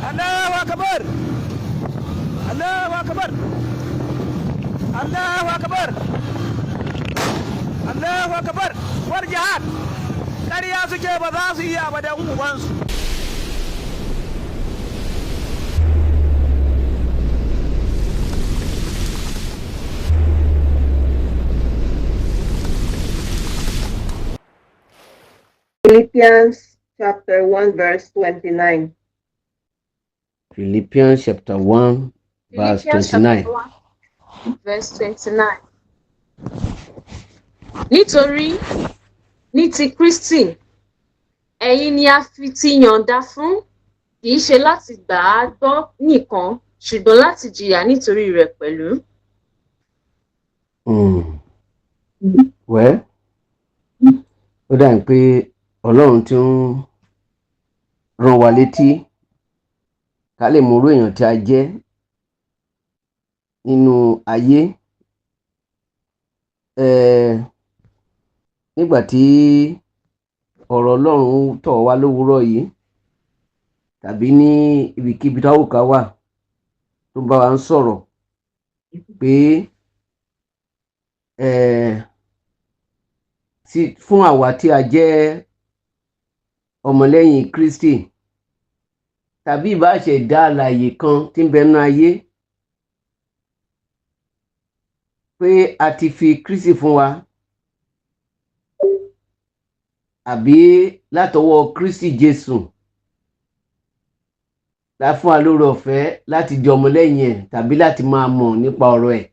Allahu akbar! Allahu akbar! Allahu akbar! Allahu akbar! War jihad! Ƙarya suke, ba za su iya ba dan ubansu. Philippians chapter 1 verse 29. Philippians chapter 1 verse Philippians 29. chapter 1 verse 29. Nítorí ní ti Kristi, ẹ̀yin ni a fi ti yọ̀ǹda fún, kì í ṣe láti gbà á gbọ́ nìkan, ṣùgbọ́n láti jìyà nítorí rẹ̀ pẹ̀lú. Well, ó dà ní pé Ọlọ́run tí ń rán wa létí ká lè mọ irú èèyàn tí a jẹ́ nínú ayé. Nígbà tí ọ̀rọ̀ Ọlọ́run tọ̀ wá lówùúrọ̀ yìí tàbí ní ibikíbi táwù ká wà tó ń bá wa ń sọ̀rọ̀ pé sí fún àwa tí a jẹ́ ọmọlẹ́yìn Kristi tàbí ìbáà ṣe ẹ̀dá alààyè kan tí ń bẹ nínú ayé, pé a ti fi Kristi fún wa àbí látọwọ́ Kristi Jésù la fún wa lóore ọ̀fẹ́ láti di ọmọlẹ́yìn ẹ̀ tàbí láti máa mọ̀ nípa ọ̀rọ̀ ẹ̀.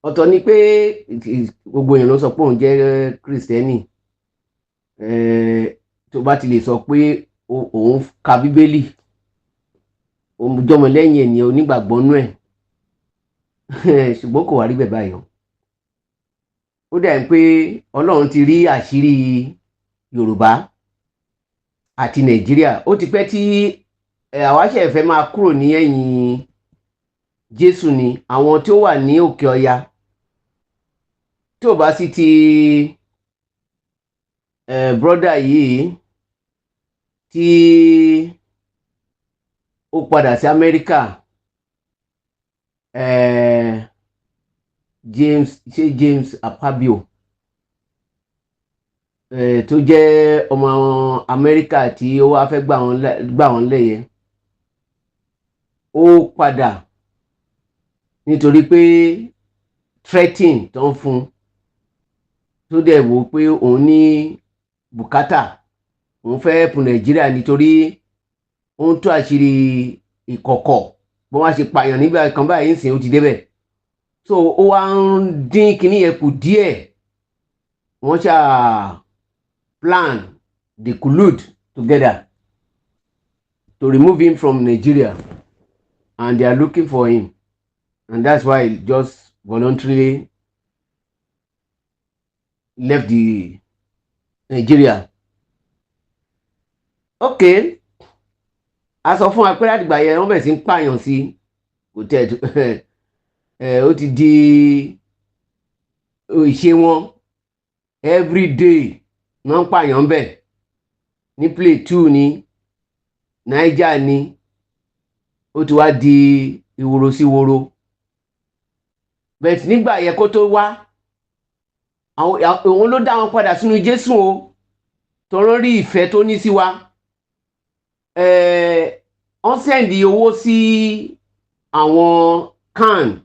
Ọ̀tọ̀ ni pé gbogbo èèyàn ló sọ pé òun jẹ́ Kristẹni. Tó bá ti lè sọ pé òun ka Bíbélì, òun jọmọlẹ́yìn ènìyàn onígbàgbọ́ nú ẹ̀, ṣùgbọ́n kò wá rí bẹ́ẹ̀ báyìí o. Ó dà pé Ọlọ́run ti rí àṣírí Yorùbá àti Nàìjíríà. Ó ti pẹ́ tí àwa ṣe fẹ́ máa kúrò ní ẹ̀yìn Jésù ni àwọn tí ó wà ní òkè ọya, tí ò bá sí ti brother yìí tí ó padà sí Amẹ́ríkà, James, ṣé James Akpabio, tó jẹ́ ọmọ Amẹ́ríkà tí ó wá fẹ́ gbà wọ́n lẹ́yẹ, ó padà nítorí pé threatening tó ń fún, tó dẹ̀ wò pé òun ní bùkátà, òun fẹ́ help Nàìjíríà nítorí ó ń tú àṣírí ìkọ̀kọ̀ bó wá ṣe pààyàn nígbà kan báyìí ń sìn, ó ti débẹ̀. So ó wá ń dín kinní yẹn kù díẹ̀. Wọ́n ṣáà plan, they collude together to remove him from Nigeria, and they are looking for him, and that's why he just voluntarily left the Nigeria. Okay, a sọ fún wa pé láti gbà yẹn, wọ́n bẹ̀rẹ̀ sí ń pààyàn sí kò tẹ̀ ẹ̀, ó ti di ìṣe wọn. Every day wọ́n ń pààyàn bẹ̀ ní Plateau ní Niger ní, ó ti wá di ìwòrò sí woro. But nígbà yẹn, kó tó wá, òun ló dá wọn padà sínú Jésù o, tọrọ rí ìfẹ́ tó ní sí wa. Wọ́n send owó sí àwọn CAN,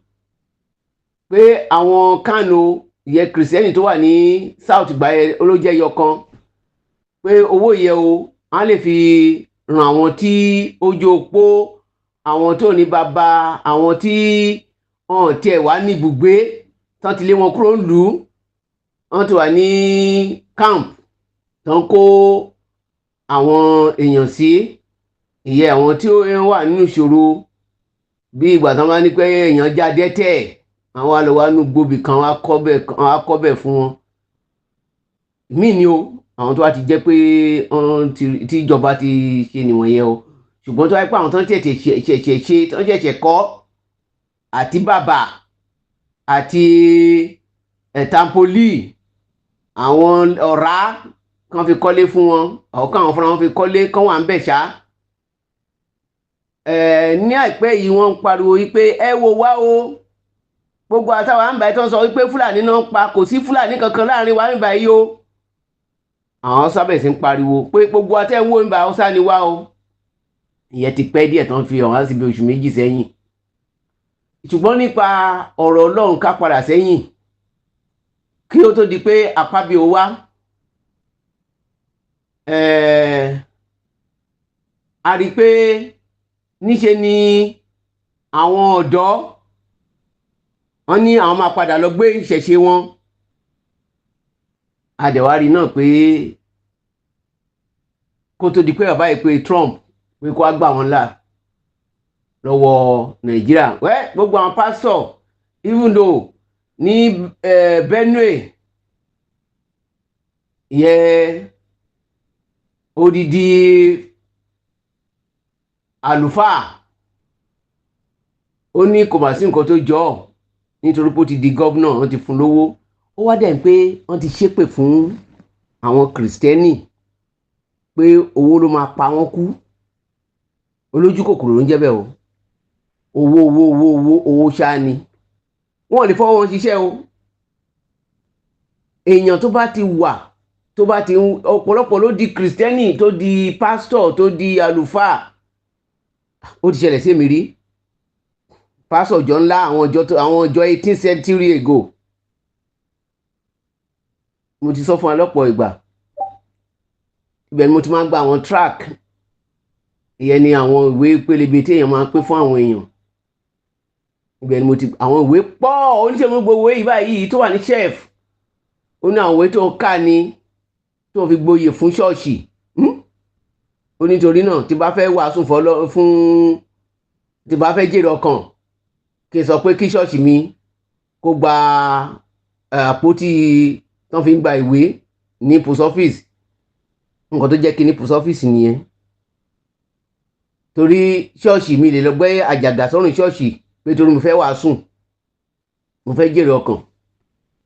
pé àwọn CAN o, ìyẹn Kìrìsìtẹ́nì tó wà ní South gbà yẹn, olójẹ́ yọ kan, pé owó yẹ o, wọ́n lè fi ràn àwọn tí ojú opó, àwọn tó ní bàbá, àwọn tí wọn tiẹ̀ wá ní ibùgbé, tán ti lé wọn kúrò nílùú, wọ́n ti wà ní camp tán kó àwọn èèyàn sí, ìyẹn àwọn tí ó wà nínú ìṣòro, bí ìgbà tán bá ní pé èèyàn já dẹ́tẹ̀, àwọn àlọ́ wa nú gbòbì kan, wá kọ́ bẹ̀ fún wọn míì ni o. Àwọn tó wá ti jẹ́ pé tí ìjọba ti ṣe nìwọ̀nyẹn o. Ṣùgbọ́n tó wáyé pé àwọn tó ń ṣẹ̀ṣẹ̀ ṣe, tó ń ṣẹ̀ṣẹ̀ kọ́ àti bàbà àti tarpaulin, àwọn ọ̀rá kan fi kọ́lé fún wọn, ọ̀kan àwọn fúnra wọn fi kọ́lé kán wà ń bẹ̀ ṣá. Ní àìpẹ́ yìí, wọ́n ń pariwo wípé ẹ wo wá o, gbogbo àtàwọn àǹbá tó ń sọ wípé Fúlàní náà ń pa, kò sí Fúlàní kankan láàrin wa nígbà yìí o. Àwọn sábẹ̀ sí ń pariwo pé gbogbo àtẹ̀wò ń bá Haúsá ni wá o. Ìyẹn ti pẹ́ díẹ̀ tán fi hàn wá síbi oṣù 2 sẹ́yìn. Ṣùgbọ́n nípa ọ̀rọ̀ Ọlọ́run, ká padà sẹ́yìn kí ó tó di pé Àpábíò wá, a rí i pé níṣe ni àwọn ọ̀dọ́ wọ́n ní àwọn máa padà lọ gbé ìṣẹ̀ṣe wọn. Adẹ̀wárí náà pé kó tó di pé bàbá yìí pé Trump pé kó wá gbà wọ́n là lọ́wọ́ Nàìjíríà wẹ́ gbogbo àwọn pásítọ̀, even though ní Benue ìyẹn, odidi àlùfáà ó ní kò mà sí nǹkan tó jọ ọ́, nítorí pé ó ti di governor, wọ́n ti fún lówó. Ó wá dẹ̀ pé wọ́n ti ṣépè fún àwọn Kìrìsìtẹ́nì pé owó ló máa pa wọ́n kú. Olójú kòkòrò ló ń jẹ́ bẹ́ẹ̀ o. Owó, owó, owó, owó, owó ṣáá ni. Wọ́n ò lè fọwọ́ wọn ṣiṣẹ́ o. Èèyàn tó bá ti wà, tó bá ti ń, ọ̀pọ̀lọpọ̀ ló di Kìrìsìtẹ́nì, tó di pásítọ̀, tó di àlùfáà. Ó ti ṣẹlẹ̀ sí èmi rí. Pásítọ̀ ọjọ́ ńlá, àwọn ọjọ́ 18th century ago, mo ti sọ fún wa lọ́pọ̀ ìgbà. Ibẹ̀ ni mo ti máa ń gba àwọn tract. Ìyẹn ni àwọn ìwé pélébé tí èèyàn máa ń pín fún àwọn èèyàn. Ibẹ̀ ni mo ti àwọn ìwé pọ̀. Oníṣègùn gbogbo ìwé yìí báyìí tó wà ní shelf, ó ní àwọn ìwé tó kà ní tó fi gboyè fún ṣọ́ọ̀ṣì. Ó nítorí náà, tí bá fẹ́ wàásù fún, tí bá fẹ́ jèrè ọkàn, kí n sọ pé kí ṣọ́ọ̀ṣì mi kó gba àpótí tó fi ń gba ìwé ní post office. Nǹkan tó jẹ́ kí ní post office nìyẹn, torí ṣọ́ọ̀ṣì mi lè lọ gbé àjàgà sọ́rùn ṣọ́ọ̀ṣì pé torí mo fẹ́ wàásù, mo fẹ́ jèrè ọkàn.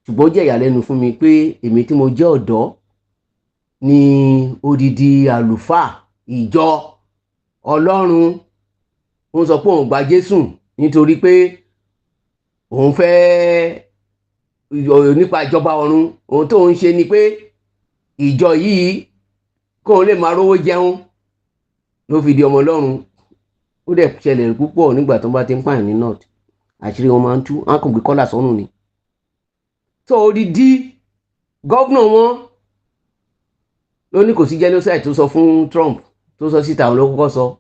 Ṣùgbọ́n ó jẹ́ ìyàlẹ́nu fún mi pé èmi tí mo jẹ́ ọ̀dọ́ ní odidi àlùfáà ìjọ Ọlọ́run ó ń sọ pé òun gba Jésù nítorí pé òun fẹ́ nípa ìjọba ọ̀run. Ohun tó ń ṣe ni pé ìjọ yìí, kóun lè máa rówó jẹun, ló fi di ọmọ Ọlọ́run. Ó dẹ̀ ṣẹlẹ̀ púpọ̀. Nígbà tó bá ti ń pààyàn ní north, àṣírí wọn máa ń tú, wọn kò gbé kọ́là sọ́nù ni. Tó odidi governor wọn ló ní kò sí genocide, tó sọ fún Trump, tó sọ síta, òun ló kọ́kọ́ sọ.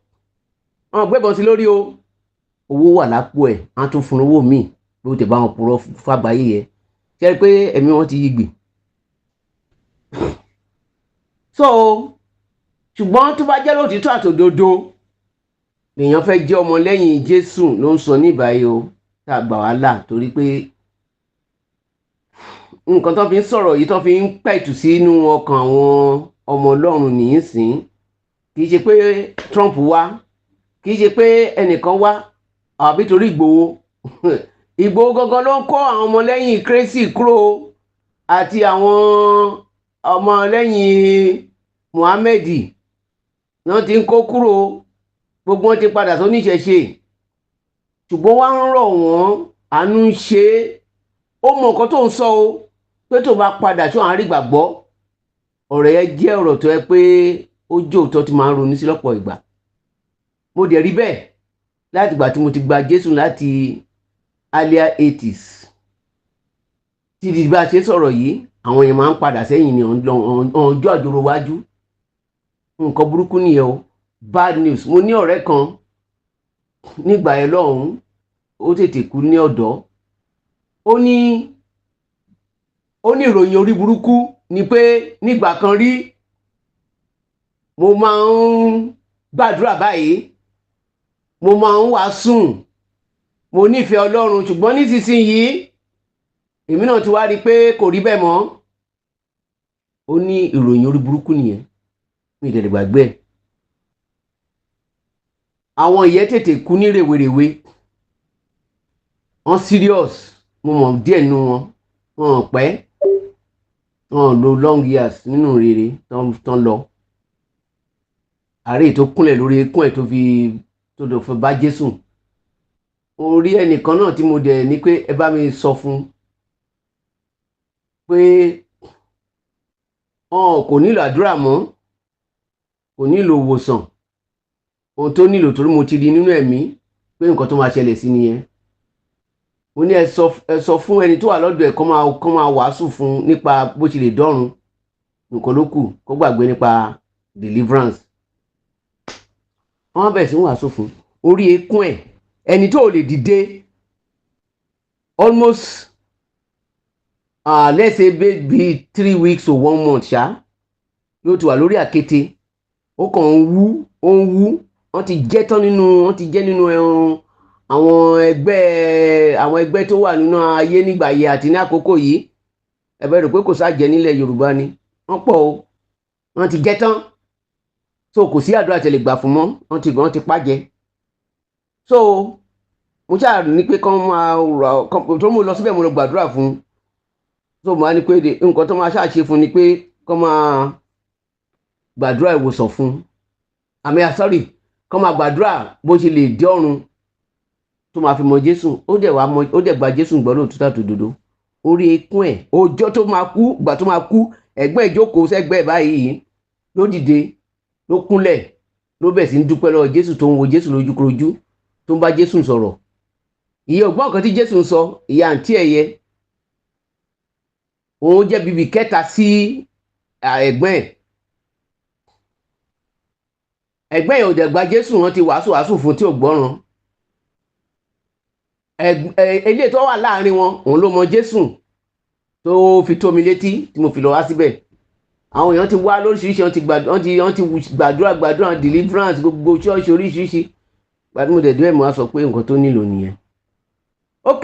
Wọn gbébọn sí lórí o. Owó wà lápò ẹ̀, á tún fún owó míì ló tẹ̀ bá wọn purọ́ fàgbáyé yẹ ṣe pé ẹ̀mí wọn ti yí gbì. So ṣùgbọ́n tó bá jẹ́ lóòtítọ́ àtòdodo lèèyàn fẹ́ jẹ́ ọmọ lẹ́yìn Jésù ló ń sọ ní ìbáyìí o, tá a gbà wá là, torí pé nǹkan tó fi ń sọ̀rọ̀ yìí, tó fi ń pẹ̀tù sínú ọkàn àwọn ọmọ Ọlọ́run nìyí sìn. Kì í ṣe pé Trump wá, kì í ṣe pé ẹnìkan wá, àbí torí Ìgbòho. Ìgbòho gangan ló ń kó àwọn ọmọlẹ́yìn Kristi kúrò àti àwọn ọmọlẹ́yìn Muhammed náà ti ń kó kúrò. Gbogbo wọn ti padà tó níṣẹ̀ṣe, ṣùgbọ́n wá ń rọ̀ wọ́n, àánú ń ṣe é. Ó mọ nǹkan tó ń sọ o, pé tó bá padà tó àwọn arígbàgbọ́. Ọ̀rọ̀ yẹn jẹ́ ọ̀rọ̀ tó yẹ pé ó jẹ́ òótọ́ tí máa ń ronú sí lọ́pọ̀ ìgbà. Mo dẹ̀ rí bẹ́ẹ̀ láti ìgbà tí mo ti gba Jésù, láti earlier 80s títí bá a ṣe sọ̀rọ̀ yìí. Àwọn èèyàn máa ń padà sẹ́yìn ní ọjọ́ àjòrò wájú. Nǹkan burúkú nìyẹn o, bad news. Mo ní ọ̀rẹ́ kan nígbà yẹn lọ́hùn-ún, ó tètè kú ní ọ̀dọ́. Ó ní ìròyìn orí burúkú ni pé nígbà kan rí, mo máa ń gbàdúrà báyìí, mo máa ń wàásùn, mo nífẹ̀ẹ́ Ọlọ́run, ṣùgbọ́n nísinsìnyí, èmi náà ti wá rí i pé kò rí bẹ́ẹ̀ mọ́. Ó ní ìròyìn orí burúkú nìyẹn, mi ì dẹ̀ lè gbàgbé ẹ̀. Àwọn ìyẹn tètè kú ní rèwerèwe. Wọ́n serious. Mo mọ̀ díẹ̀ nínú wọn. Wọn ò pẹ́, wọn ò lo long years nínú rere tán lọ. Àárẹ̀ tó kúnlẹ̀ lórí ikún ẹ̀ tó fi Tó dọ̀ fún bá Jésù. Mo rí ẹnìkan náà tí mo dẹ̀ ní pé ẹ bá mi sọ fún pé wọn kò nílò àdúrà mọ́, kò nílò ìwòsàn. Ohun tó nílò, torí mo ti rí nínú ẹ̀mí pé nǹkan tó máa ṣẹlẹ̀ sí nìyẹn. Mo ní ẹ sọ fún ẹni tó wà lọ́dọ̀ ẹ̀ kó máa wàásù fún nípa bó ṣe lè dọ́run nǹkan ló kù, kó gbàgbé nípa deliverance. Wọ́n bẹ̀rẹ̀ sí wàásù fún orí eékún ẹ̀, ẹni tó lè dìde almost let's say maybe 3 weeks or one month ṣá, yóò ti wà lórí àkéte, ó kàn ń wú, ó ń wú. Wọ́n ti jẹ́ tán nínú, wọ́n ti jẹ́ nínú ẹran àwọn ẹgbẹ́ tó wà nínú ayé nígbà yìí àti ní àkókò yìí. Ẹ bẹ́ẹ̀ rò pé kò sájẹ nílẹ̀ Yorùbá ni, wọ́n pọ̀ o. Wọ́n ti jẹ́ tán, so kò sí àdúrà tẹ̀lé gbà fún mọ́. Wọ́n ti pàjẹ́. So mo ṣáà ní pé kán máa rà tó, mo lọ síbẹ̀, mo lọ gbàdúrà fún. So mo á ní pé nǹkan tó máa ṣáà ṣe fún ni pé kán máa gbàdúrà ìwòsàn fún, àmì, sorry, kán máa gbàdúrà bó ṣe lè dé ọ̀run tó máa fi mọ Jésù. Ó dẹ̀ wá mọ, ó dẹ̀ gba Jésù gbọ́ lóòótọ́ àtòdodo. Orí eékún ẹ̀, ọjọ́ tó máa kú, ìgbà tó máa kú, ẹ̀gbọ́n ẹ̀ jókòó sẹ́gbẹ́ ẹ̀ báyìí, ló dìde, ló kúnlẹ̀, ló bẹ̀ sí ń dúpẹ́ lọ́wọ́ Jésù, tó ń wo Jésù lójúkorojú, tó ń bá Jésù sọ̀rọ̀. Ìyẹn ògbọ́n kan tí Jésù ń sọ. Ìyá àǹtí ẹ̀yẹ, òun jẹ́ bíbí kẹta sí ẹ̀gbọ́n ẹ̀. Ẹ̀gbọ́n ẹ̀ ò dẹ̀ gba Jésù. Wọn ti wàásù wàásù fún tí ò gbọ́ràn. Eléyìí tó wà láàrin wọn, òun ló mọ Jésù tó fi tó mi létí tí mo fi lọ wá síbẹ̀. Àwọn èèyàn ti wá lóríṣiríṣi, wọ́n ti gbàdúrà gbàdúrà deliverance, gbogbo ṣọ́ọ̀ṣì oríṣiríṣi. Gbàdúrà mo dẹ̀ dúró, mo wá sọ pé nǹkan tó nílò nìyẹn. Ok,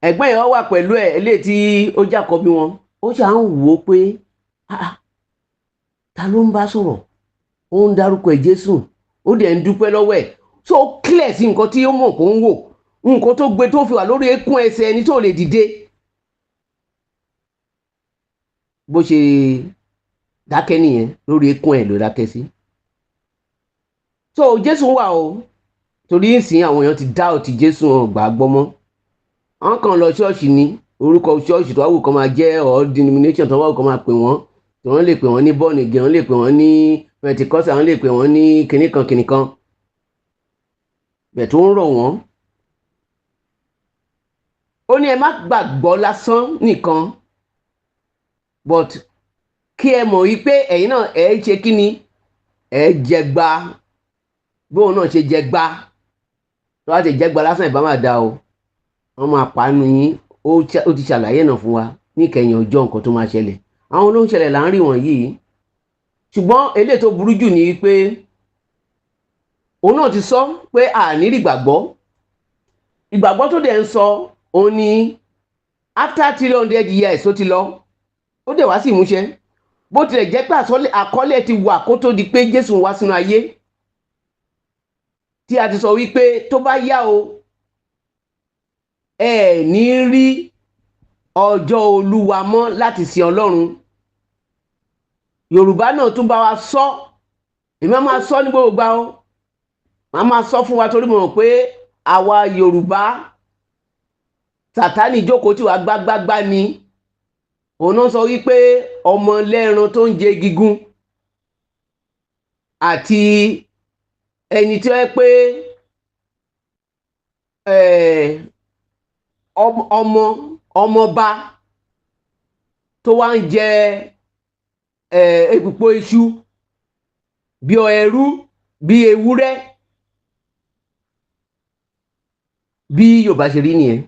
ẹ̀gbọ́n yẹn wà pẹ̀lú ẹ̀, eléyìí tí ó jàkọ́bí wọn, ó ṣà ń wò ó pé, "Ah, ta ló ń bá sọ̀rọ̀?" Ó ń dárúkọ ẹ̀ Jésù, ó dẹ̀ ń dúpẹ́ lọ́wọ́ ẹ̀. So ó clear sí nǹkan tí ó mọ̀ kó ń wò, nǹkan tó gbé tó fi wà lórí eékún ẹsẹ̀ ẹni tó lè dìde. Bó ṣe dákẹ́ nìyẹn, lórí eékún ẹ̀ ló dákẹ́ sí. So Jésù wà o, torí ìsìn àwọn èèyàn ti dá òtí Jésù hàn gbà gbọ́ mọ́. Àwọn kan lọ ṣọ́ọ̀ṣì ní orúkọ ṣọ́ọ̀ṣì tó wá wù kó máa jẹ́, or denomination tó wá wù kó máa pè wọ́n, tí wọ́n lè pè wọ́n ní born again, wọ́n lè pè wọ́n ní Pentecostal, wọ́n lè pè wọ́n ní kìnìkan kìnìkan bẹ̀ tó ń rọ̀ wọ́n. Ó ní ẹ má gbàgbọ́ lásán nìkan, but kí ẹ mọ̀ wípé ẹ̀yin náà ẹ ṣe kí ni, ẹ jẹgba bóun náà ṣe jẹgba. Tó bá ti jẹgba lásán, ìbá máa da o, wọ́n máa pàánù yín. Ó ti ṣàlàyé náà fún wa ní ìkẹyìn ọjọ́ nǹkan tó máa ṣẹlẹ̀. Àwọn ló ń ṣẹlẹ̀ là ń rí wọ̀nyí. Ṣùgbọ́n eléyìí tó burú jù ni pé òun náà ti sọ pé àní rí ìgbàgbọ́. Ìgbàgbọ́ tó dẹ̀ ń sọ òun ni after 300 years tó ti lọ, ó dẹ̀ wá sí ìmúṣẹ. Bó tilẹ̀ jẹ́ pé àkọọ́lẹ̀ ti wà kó tó di pé Jésù wá sínú ayé, tí a ti sọ wípé tó bá yá o, ẹ ní rí ọjọ́ Olúwa mọ́ láti sin Ọlọ́run. Yorùbá náà tún bá wa sọ. Èmi á máa sọ ní gbogbo gbà o, màá máa sọ fún wa, torí mo mọ̀ pé àwa Yorùbá, Sàtánì jókòó tí wàá gbágbágbá ni. Òun náà sọ wípé ọmọ lẹ́ran tó ń jẹ gígùn àti ẹni tí ó yẹ pé ọmọ ọmọọba tó wá ń jẹ èpùpọ̀ iṣu bí ẹrú, bí ewúrẹ́. Bí Yorùbá ṣe rí nìyẹn.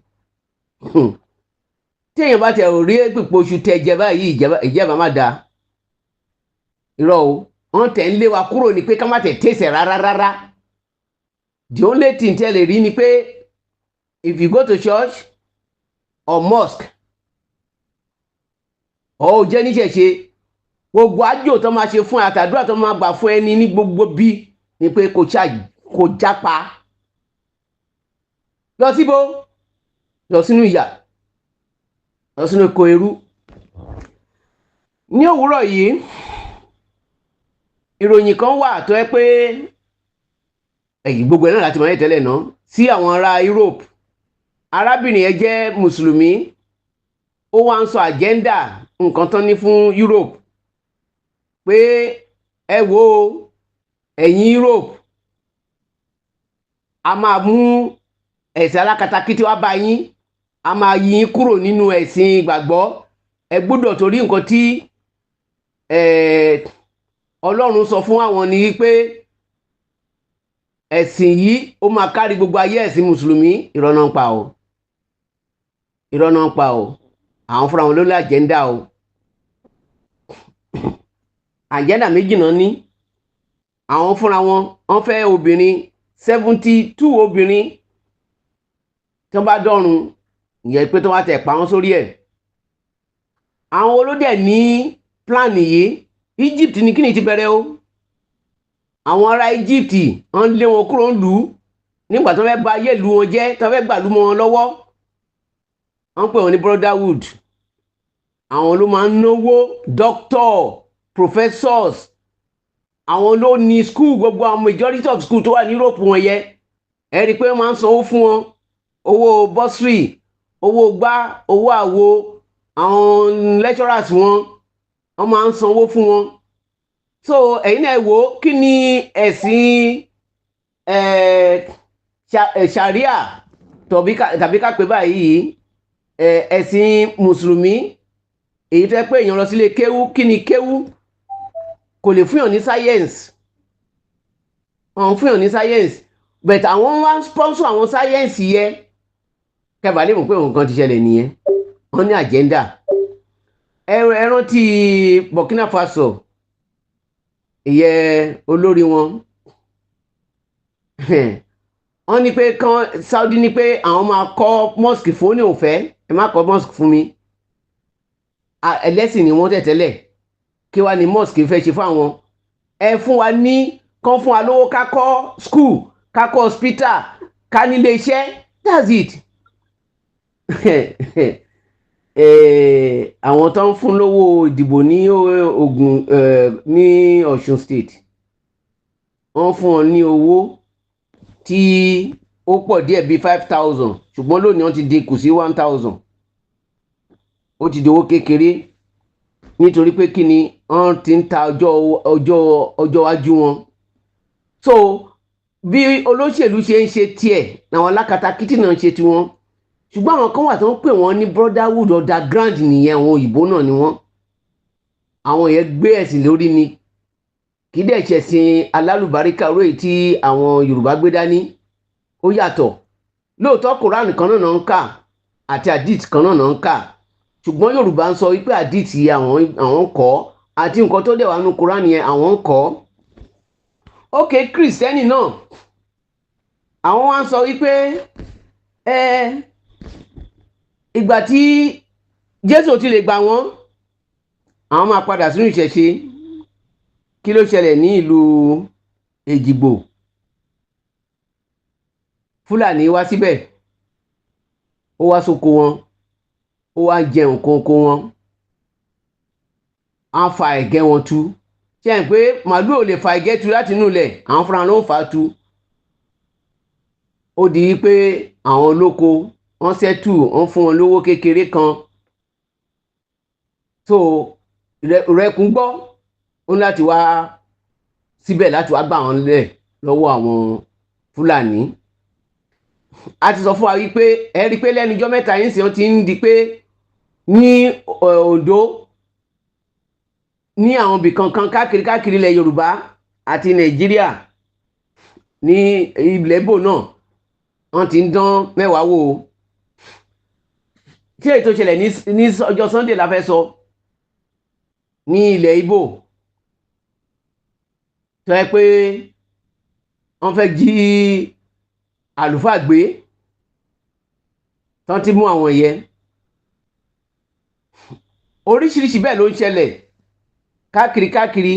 Tí èèyàn bá tẹ ò rí èpùpọ̀ iṣu tẹ jẹ báyìí, ìjẹba má da. Irọ́ o, wọ́n tẹ̀ ń lé wa kúrò ní pé ká má tẹ̀ tẹ̀sẹ̀ rárá rárá. The only thing tẹ́ lè rí ni pé if you go to church or mosque or jẹ́ níṣẹ̀ṣe, gbogbo àjò tó máa ṣe fún ẹ, àtàdúrà tó máa gbà fún ẹni ní gbogbo bí ni pé kò jápa lọ síbo, lọ sínú ìyà, lọ sínú oko ẹrú. Ní òwúrọ̀ yìí, ìròyìn kan wà tó yẹ pé Èyí gbogbo ẹ̀ náà láti mọ̀ ẹ́ tẹ́lẹ̀ náà sí àwọn ará Europe. Arábìnrin yẹn jẹ́ mùsùlùmí, ó wá ń sọ agenda nǹkan tán ní fún Europe pé, ẹ wo ẹ̀yin Europe, a máa mú ẹ̀sìn alákatakítí wá bá yín, a máa yí yín kúrò nínú ẹ̀sìn ìgbàgbọ́. Ẹ gbọ́dọ̀ torí nǹkan tí Ọlọ́run sọ fún àwọn ni pé ẹ̀sìn yìí, ó máa kárí gbogbo ayé, ẹ̀sìn mùsùlùmí. Irọ́ náà ń pa o, irọ́ náà ń pa o. Àwọn fúnra wọn ló ní agenda o. Agenda méjì náà ní. Àwọn fúnra wọn, wọ́n fẹ́ obìnrin 72 obìnrin tí wọ́n bá dọ́run, ìyẹn pé tí wọ́n bá tẹ̀ pa wọ́n sórí ẹ̀. Àwọn olódẹ̀ ní plan yìí. Egypt ní kíni ti bẹ̀rẹ̀ o. Àwọn ará Egypt, wọ́n lé wọn kúrò ń lù ú nígbà tó fẹ́ bà ayé ìlú wọn jẹ́, tó fẹ́ gbàlú mọ́ wọn lọ́wọ́. Wọ́n pè wọ́n ní Brotherhood. Àwọn ló máa ń náwó, doctor, professors, àwọn ló ní school, gbogbo àwọn majority of school tó wà ní Europe wọn yẹ. Ẹ rí i pé wọ́n máa ń sanwó fún wọn, owó bursary, owó gbá, owó àwo. Àwọn lecturers wọn, wọ́n máa ń sanwó fún wọn. So ẹ̀yin náà wò ó, kí ni ẹ̀sìn sharia tàbí ká pè báyìí, ẹ̀sìn mùsùlùmí èyí tó yẹ pé èèyàn lọ sílé kéwú? Kí ni kéwú? Kò lè fúnyàn ní science, àwọn fúnyàn ní science, but àwọn wá ń sponsor àwọn science yẹ kẹfà lè mọ̀ pé nǹkan ti ṣẹlẹ̀ nìyẹn. Wọ́n ní agenda. Ẹ rántí Burkina Faso, ìyẹn olórí wọn, wọ́n ní pé kán Saudi ní pé àwọn máa kọ́ mosque fún ní òfẹ́. Ẹ má kọ́ mosque fún mi. Ẹlẹ́sìn ni wọ́n tẹ̀tẹ́lẹ̀. Kí wàá ní mosque fẹ́ ṣe fún àwọn? Ẹ fún wa ní kán fún wa lówó, ká kọ́ school, ká kọ́ hospital, ká nílé iṣẹ́, that's it. Àwọn tó ń fún lówó ìdìbò ní Ògùn, ní Ọ̀ṣun State, wọ́n fún wọn ní owó tí ó pọ̀ díẹ̀ bíi 5,000, ṣùgbọ́n lónìí wọ́n ti dínkù sí 1,000. Ó ti di owó kékeré nítorí pé kí ni? Wọ́n ti ń ta ọjọ́ iwájú wọn. So bí olóṣèlú ṣe ń ṣe tiẹ̀, àwọn alákatakítí náà ń ṣe tiwọn. Ṣùgbọ́n àwọn kan wà tó ń pè wọ́n ní Brotherhood underground nìyẹn. Àwọn òyìnbó náà ni wọ́n. Àwọn yẹn gbé ẹ̀sìn lórí ni, kì í dẹ̀ ṣẹ̀sìn alálùbáríkà orí èyí tí àwọn Yorùbá gbé dání. Ó yàtọ̀ lóòótọ́. Quran kan náà ń kà àti hadith kan náà ń kà, ṣùgbọ́n Yorùbá ń sọ wípé hadith yìí àwọn ń kọ́, àti nǹkan tó dẹ̀ wà nínú Quran yẹn, àwọn ń kọ́. Ok, Kristẹni náà, àwọn wá ń sọ wípé ẹ ìgbà tí Jésù ti lè gbà wọ́n, àwọn máa padà sínú ìṣẹ̀ṣe. Kí ló ṣẹlẹ̀ ní ìlú Èjìgbò? Fúlàní wá síbẹ̀, ó wá sóko wọn, ó wá jẹ nǹkan oko wọn, á fa ẹ̀gẹ́ wọn tú. Ṣe é pé màálù ò lè fa ẹ̀gẹ́ tú láti inú ilẹ̀? Àwọn fúnra ló ń fà á tú. Ó di pé àwọn olóko, wọ́n settle, wọ́n fún wọn lówó kékeré kan. So rẹkùn gbọ́, ó ní láti wá síbẹ̀ láti wá gbà wọ́n lẹ̀ lọ́wọ́ àwọn Fúlàní. A ti sọ fún wa wípé ẹ rí i pé lẹ́nu ijọ́ mẹ́ta yìí sì, wọ́n ti ń di pé ní Oǹdó, ní àwọn ibì kankan káàkiri káàkiri ilẹ̀ Yorùbá àti Nàìjíríà, ní ilẹ̀ Ìgbò náà, wọ́n ti ń dán mẹ́wàá wò ó. Tí èyí tó ṣẹlẹ̀ ní ọjọ́ Sunday la fẹ́ sọ ní ilẹ̀ Ìgbò, tó yẹ pé wọ́n fẹ́ jí àlùfáà gbé, tán ti mú àwọn yẹn. Oríṣiríṣi bẹ́ẹ̀ ló ń ṣẹlẹ̀ káàkiri káàkiri.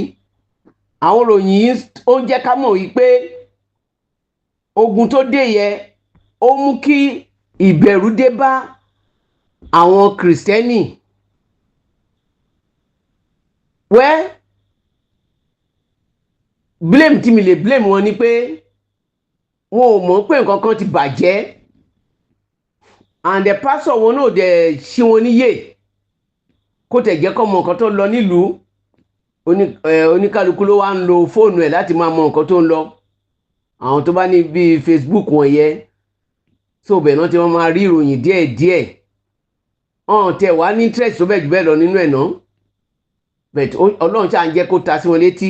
Àwọn ìròyìn yìí, ó ń jẹ́ ká mọ̀ wípé ogun tó dé yẹ, ó mú kí ìbẹ̀rù dé bá àwọn Kìrìsìtẹ́nì wẹ́. Blame tí mi lè blame wọn ni pé Wọn ò mọ̀ pé nǹkan kan ti bàjẹ́, and the pastor wọn náà dẹ̀ ṣí wọn níyè kó tẹ̀ jẹ́ kó mọ nǹkan tó ń lọ nílùú. Oníkálukú ló wá ń lo fóònù ẹ̀ láti máa mọ nǹkan tó ń lọ. Àwọn tó bá ní bíi Facebook wọ̀nyẹn, so bẹ́ẹ̀ náà tí wọ́n máa rí ìròyìn díẹ̀díẹ̀. Ọ̀hún tẹ̀ wá ní interest tó bẹ́ẹ̀ jù bẹ́ẹ̀ lọ nínú ẹ̀ náà, but Ọlọ́run ṣáà ń jẹ́ kó ta sí wọn létí.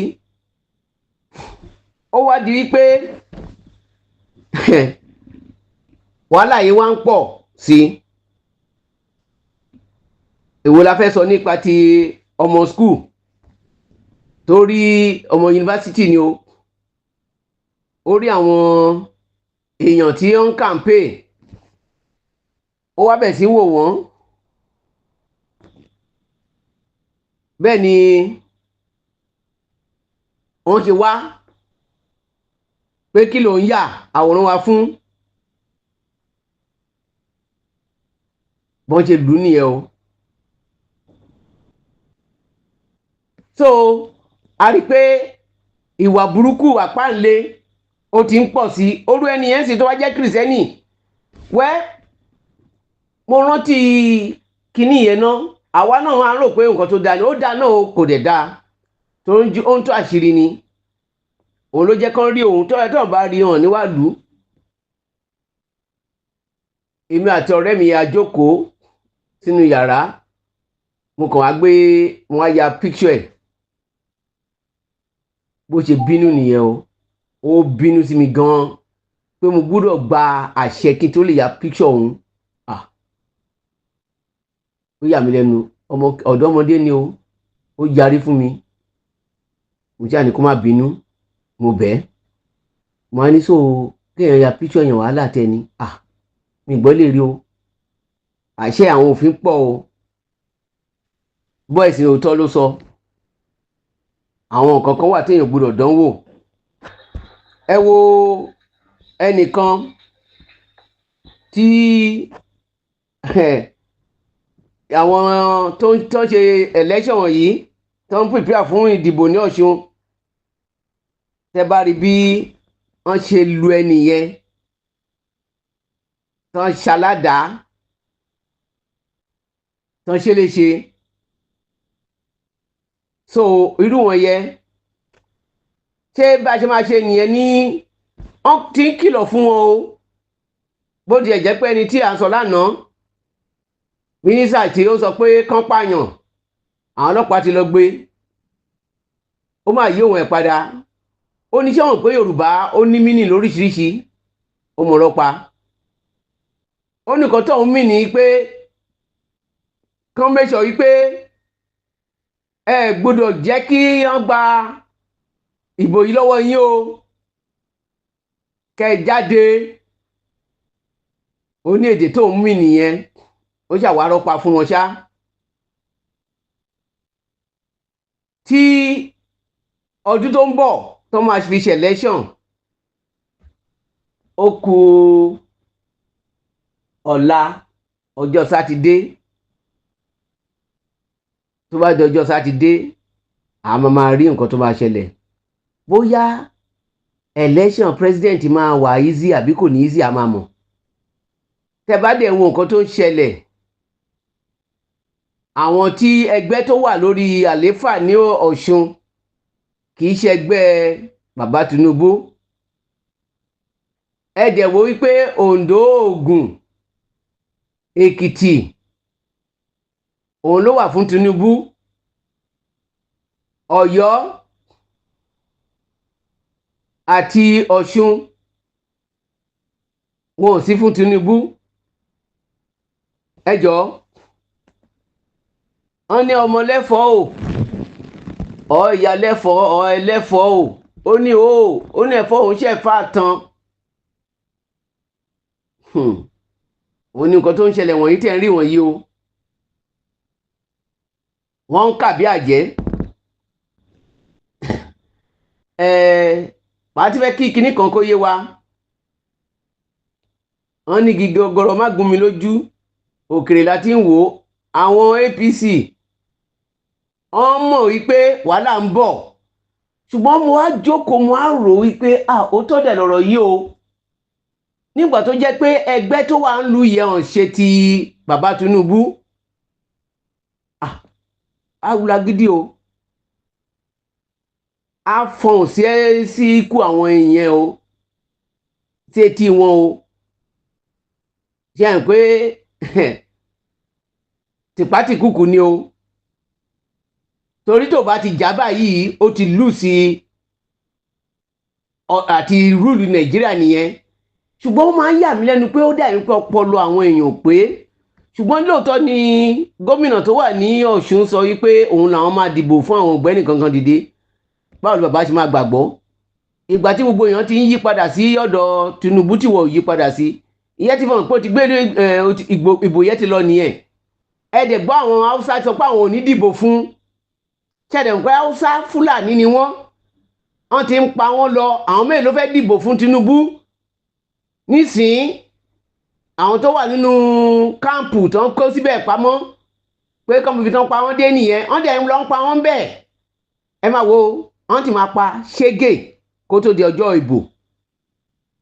Ó wá di wípé wàhálà yìí wá ń pọ̀ sí i. Èwo la fẹ́ sọ nípa ti ọmọ school tó rí, ọmọ yunifásitì ni o, ó rí àwọn èèyàn tí ó ń campaign, ó wá bẹ̀ sí wò wọ́n. Bẹ́ẹ̀ ni wọ́n ṣe wá pé kí ló ń yà àwòrán wa fún. Bọ́n ṣe lù ú nìyẹn o. So a rí i pé ìwà burúkú àpáǹle ó ti ń pọ̀ sí i. Orú ẹni yẹn sì tó wá jẹ́ Kìrìsìtẹ́nì wẹ́. Mo rántí kinní yẹn náà, àwa náà máa ń rò pé nǹkan tó dáa ni ó dáa náà o, kò dẹ̀ dáa tó ń ó ń tó àṣírí ni. Òun ló jẹ́ kán rí òun tó ẹ tó bá rí hàn níwájú. Èmi àti ọ̀rẹ́ mi a jókòó sínú yàrá, mo kàn wá gbé, mo wá ya picture ẹ̀. Bó ṣe bínú nìyẹn o. Ó bínú sí mi gan-an pé mo gbúdọ̀ gba àṣẹ kí n tó lè ya picture òun. Ah, ó yà mí lẹ́nu. Ọmọ ọ̀dọ́mọdé ni o, ó yarí fún mi. Mo ṣáà ní kó má bínú, mo bẹ̀ ẹ́. Mo á ní so kéèyàn ya picture yẹn, wàhálà tẹni. Ah, mi gbọ́ lè rí o, àṣẹ àwọn òfin pọ̀ o. Bọ́ẹ̀sì òótọ́ ló sọ, àwọn nǹkan kan wà téèyàn gbọ́dọ̀ dánwò. Ẹ wo ẹnìkan tí àwọn tó ń ṣe election wọ̀nyí, tó ń prepare fún ìdìbò ní Ọ̀ṣun, tẹ bá rí bí wọ́n ṣe lu ẹnì yẹn, tó ń ṣaládàá, tó ń ṣe léṣe. So irú wọn yẹ, ṣé bá a ṣe máa ṣe nìyẹn ní? Wọ́n ti ń kìlọ̀ fún wọn o. Bó tiẹ̀ jẹ́ pé ẹni tí à ń sọ lánàá, mínísítà tí ó sọ pé kán pààyàn, àwọn ọlọ́pàá ti lọ gbé, ó máa yí òun ẹ̀ padà. Ó ní sẹ́wọ̀n pé Yorùbá ó ní mínì lóríṣiríṣi, ó mọ̀ ọlọ́pàá. Ó ní nǹkan tóun mì ní pé kán mẹ́sọ̀ wípé ẹ gbọ́dọ̀ jẹ́ kí wọ́n gba ìbò yìí lọ́wọ́ yín o, kẹ́ ẹ jáde. Ó ní èdè tóun mì nìyẹn. Ó ṣàwárọ̀ pa fún wọn ṣá. Tí ọdún tó ń bọ̀ tó máa fi ṣe election, ó kù ọ̀la ọjọ́ Sátidé. Tó bá di ọjọ́ Sátidé, a máa máa rí nǹkan tó máa ṣẹlẹ̀, bóyá election president máa wà easy àbí kò ní easy, a máa mọ̀. Tẹ́ bá dẹ̀ wo nǹkan tó ń ṣẹlẹ̀, àwọn tí ẹgbẹ́ tó wà lórí àléfà ní Ọ̀ṣun kì í ṣe ẹgbẹ́ bàbá Tinubu. Ẹ dẹ̀ wo wípé Oǹdó, Ògùn, Èkìtì, òun ló wà fún Tinubu. Ọ̀yọ́ àti Ọ̀ṣun, wọn ò sí fún Tinubu. Ẹ jọ̀ọ́, wọ́n ní ọmọ lẹ́fọ̀ọ́ o, ọ ìyá lẹ́fọ̀ọ́, ọ ẹlẹ́fọ̀ọ́ o. Ó ní o, ó ní ẹ̀fọ́ òun ṣe fà tán. Òun ní nǹkan tó ń ṣẹlẹ̀ wọ̀nyí tẹ̀ ń rí wọ̀nyí o. Wọ́n ń kà bí àjẹ́. Màá ti fẹ́ kí kinní kan kó yé wa. Wọ́n ní igi gọgọrọ má gún mi lójú, òkèrè la ti ń wò ó. Àwọn APC wọ́n mọ̀ wípé wàhálà ń bọ̀, ṣùgbọ́n mo wá jókòó, mo wá rò wípé à ó tọ́ dẹ̀ lọ̀rọ̀ yìí o. Nígbà tó jẹ́ pé ẹgbẹ́ tó wà ń lu yẹn ò ṣe ti bàbá Tinubu, awula gidi o, á fọhùn sí ẹ sí ikú àwọn èèyàn o, sí etí wọn o. Ṣe hàn pé tìpátìkùkù ni o, torí tó bá ti já báyìí, ó ti lù sí àti rule Nàìjíríà nìyẹn. Ṣùgbọ́n ó máa ń yà mí lẹ́nu pé ó dàbí pé ọpọlọ àwọn èèyàn pé. Ṣùgbọ́n lóòótọ́ ni gómìnà tó wà ní Ọ̀ṣun sọ wípé òun làwọn máa dìbò fún, àwọn ọ̀gbẹ́ni kankan dìde. Báwo ni bàbá ṣe máa gbàgbọ́ ìgbà tí gbogbo èèyàn ti ń yí padà sí ọ̀dọ̀ Tinubu, tí wọ́n yí padà sí? Ìyẹn ti fọ̀n pé ó ti gbé ìbò yẹn ti lọ nìyẹn. Ẹ dẹ̀ gbọ́, àwọn Haúsá sọ pé àwọn ò ní dìbò fún. Ṣẹ̀dẹ̀ pé Haúsá, Fúlàní ni wọ́n, wọ́n ti ń pa wọ́n lọ. Àwọn mélòó ló fẹ́ dìbò fún Tinubu nísìnyí? Àwọn tó wà nínú camp tó ń kó síbẹ̀ pamọ́ pé kọ́mù fi tán pa wọ́n dé nìyẹn. Wọ́n dẹ̀ ń lọ ń pa wọ́n bẹ́ẹ̀. Ẹ máa wo, wọ́n ti máa pa ṣégè kó tó di ọjọ́ ìbò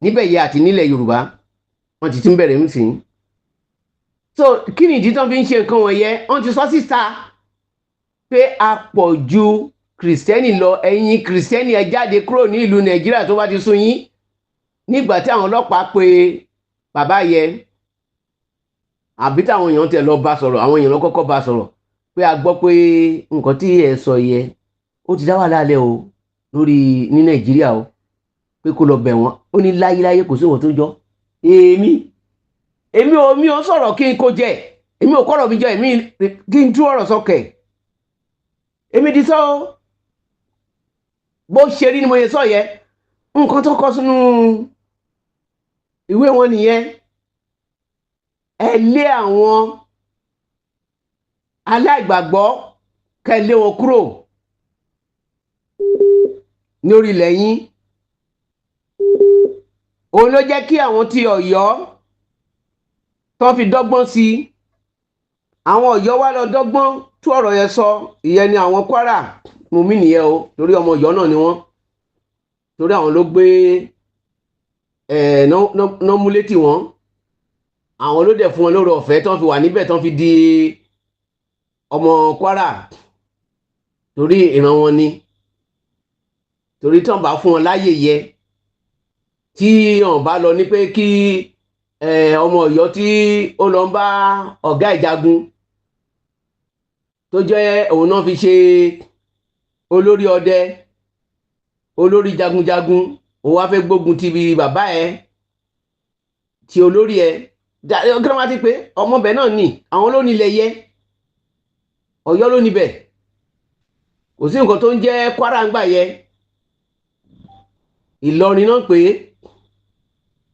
níbẹ̀ yẹ àti nílẹ̀ Yorùbá. Wọ́n ti tún bẹ̀rẹ̀ nísìnyí. So kí ni ìdí tán fi ń ṣe nǹkan wọ̀nyẹn? Wọ́n ti sọ síta pé a pọ̀ ju Kìrìsìtẹ́nì lọ. Ẹ̀yin Kìrìsìtẹ́nì, ẹ jáde kúrò ní ìlú Nàìjíríà tó bá ti sún yín. Nígbà tí àwọn ọlọ́pàá pe bàbá yẹn, àbí táwọn èèyàn tẹ̀ lọ bá sọ̀rọ̀, àwọn èèyàn lọ kọ́kọ́ bá sọ̀rọ̀ pé a gbọ́ pé nǹkan tí ẹ sọ yẹ, ó ti dá wàhálà lẹ̀ o lórí ní Nàìjíríà o, pé kó lọ bẹ̀ wọ́n. Ó ní láyéláyé, kò sí ìwọ̀n tó jọ. Èmi ò mi ò sọ̀rọ̀ kí n kó jẹ, èmi ò kọ́rọ̀ mi jọ, èmi kí n tú ọ̀rọ̀ sọkẹ̀. Èmi ti sọ bó ṣe rí ni mo yẹ sọ yẹ. Nǹkan tó kọ sínú ìwé wọn nìyẹn. Ẹ lé àwọn aláìgbàgbọ́, kẹ́ lé wọn kúrò lórí ilẹ̀ yín. Òun ló jẹ́ kí àwọn ti Ọ̀yọ́ tó fi dọ́gbọ́n sí i. Àwọn Ọ̀yọ́ wá lọ dọ́gbọ́n tú ọ̀rọ̀ yẹn sọ. Ìyẹn ni àwọn Kwara mú mi nìyẹn o, torí ọmọ Ọ̀yọ́ náà ni wọ́n, torí àwọn ló gbé ẹ̀ ná mú létí wọn. Àwọn ló dẹ̀ fún wọn lórí ọ̀fẹ́ tó fi wà níbẹ̀, tó fi di ọmọ Kwara, torí ìran wọn ni. Torí tí wọ́n bá fún wọn láyè yẹ, tí wọ́n bá lọ ní pé kí ọmọ Ọ̀yọ́ tí ó lọ ń bá ọ̀gá ìjagun tó jẹ́ òun náà fi ṣe olórí ọdẹ, olórí jagunjagun, òun wá fẹ́ gbógun ti bàbá ẹ̀, ti olórí ẹ̀, kí ló máa ti pé ọmọbẹ̀ náà nì. Àwọn ló nílẹ̀ yẹ, Ọ̀yọ́ ló níbẹ̀. Kò sí nǹkan tó ń jẹ́ Kwara ń gbà yẹ. Ìlọrin náà pé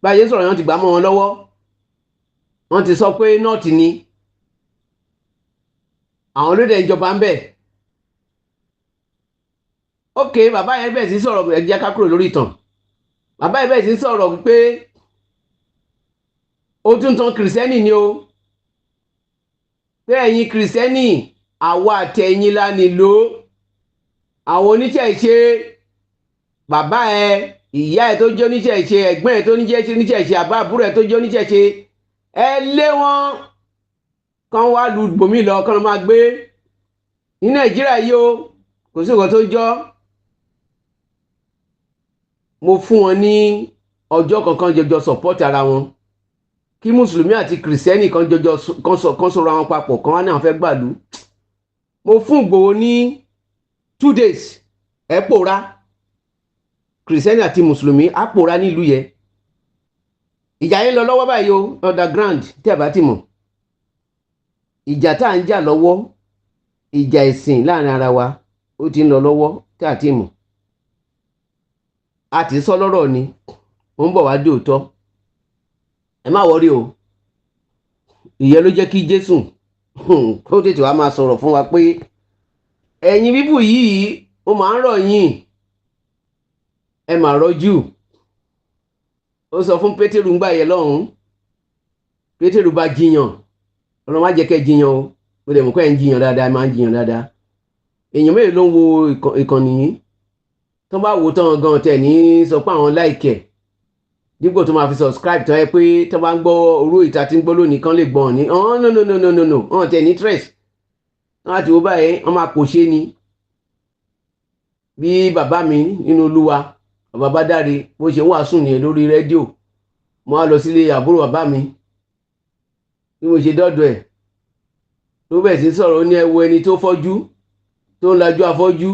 báyé sọ̀rọ̀ yẹn ti gbà mọ́ wọn lọ́wọ́. Wọ́n ti sọ pé North ni àwọn ló dẹ̀ ń jọba ń bẹ̀. Ok, bàbá yẹn bẹ̀rẹ̀ sí sọ̀rọ̀. Ẹ jẹ́ ká kúrò lórí ìtàn. Bàbá yẹn bẹ̀rẹ̀ sí sọ̀rọ̀ pé ó tún tan Kìrìsìtẹ́nì ni o, pé ẹ̀yin Kìrìsìtẹ́nì, àwa àti ẹ̀yin la nílò àwọn oníṣẹ̀ṣe. Bàbá ẹ, ìyá ẹ tó jẹ́ oníṣẹ̀ṣe, ẹ̀gbọ́n ẹ tó níṣẹ̀ṣe oníṣẹ̀ṣe, àbá àbúrò ẹ tó jẹ́ oníṣẹ̀ṣe, ẹ lé wọn kán wá lu bòmí lọ, kán lọ máa gbé ní Nàìjíríà yìí o. Kò sí nǹkan tó jọ. Mo fún wọn ní ọjọ́ kankan jọjọ support ara wọn, kí Mùsùlùmí àti Kìrìsìtẹ́nì kan jọjọ kan sọ̀rọ̀ àwọn papọ̀, kan wá ní àwọn fẹ́ gbàlú. Mo fún Ìgbòho ní 2 days, ẹ pòórá. Kìrìsìtẹ́nì àti Mùsùlùmí á pòórá nílùú yẹn. Ìjà yẹn lọ lọ́wọ́ báyìí o, underground. Tí ẹ bá ti mọ̀, ìjà tá à ń jà lọ́wọ́, ìjà ẹ̀sìn láàrin ara wa, ó ti ń lọ lọ́wọ́ tí a ti mọ̀. A ti sọ lọ́rọ̀ ni, ó ń bọ̀ wá dé òótọ́. Ẹ má worry o. Ìyẹn ló jẹ́ kí Jésù kó tètè wá máa sọ̀rọ̀ fún wa pé ẹ̀yin bíbù yìí, ó máa ń rọ̀ yín, ẹ máa rọ́jú. Ó sọ fún Pétérù ńgbà yẹn lọ́hùn-ún. Pétérù bá jiyàn. Ọlọ́run má jẹ́ kẹ́ jiyàn o. Mo dẹ̀ mọ̀ pé ẹ̀ ń jiyàn dáadáa, ẹ máa ń jiyàn dáadáa. Èèyàn mélòó ló ń wo ìkànnì yìí? Tó bá wò tán gan tẹ̀ ní sọ pé àwọn like ẹ̀. Dípò tó máa fi subscribe, tó yẹ pé tó bá ń gbọ́ orú ìta tí ń gbọ́ lónìí kan lè gbọ́n ní. Oh, no, no, no, no, no, no, wọ́n tẹ̀ ní interest. Wọ́n á ti wo báyìí, wọ́n máa kò ṣe ni. Bí bàbá mi nínú Olúwa, bàbá Bádáre, bó ṣe ń wàásù nìyẹn lórí rédíò. Mo á lọ sílé àbúrò bàbá mi. Bí mo ṣe dọ́dọ̀ ẹ̀, tó bẹ̀ sí sọ̀rọ̀, ó ní, "Ẹ wo ẹni tó fọ́jú tó ń lajú afọ́jú,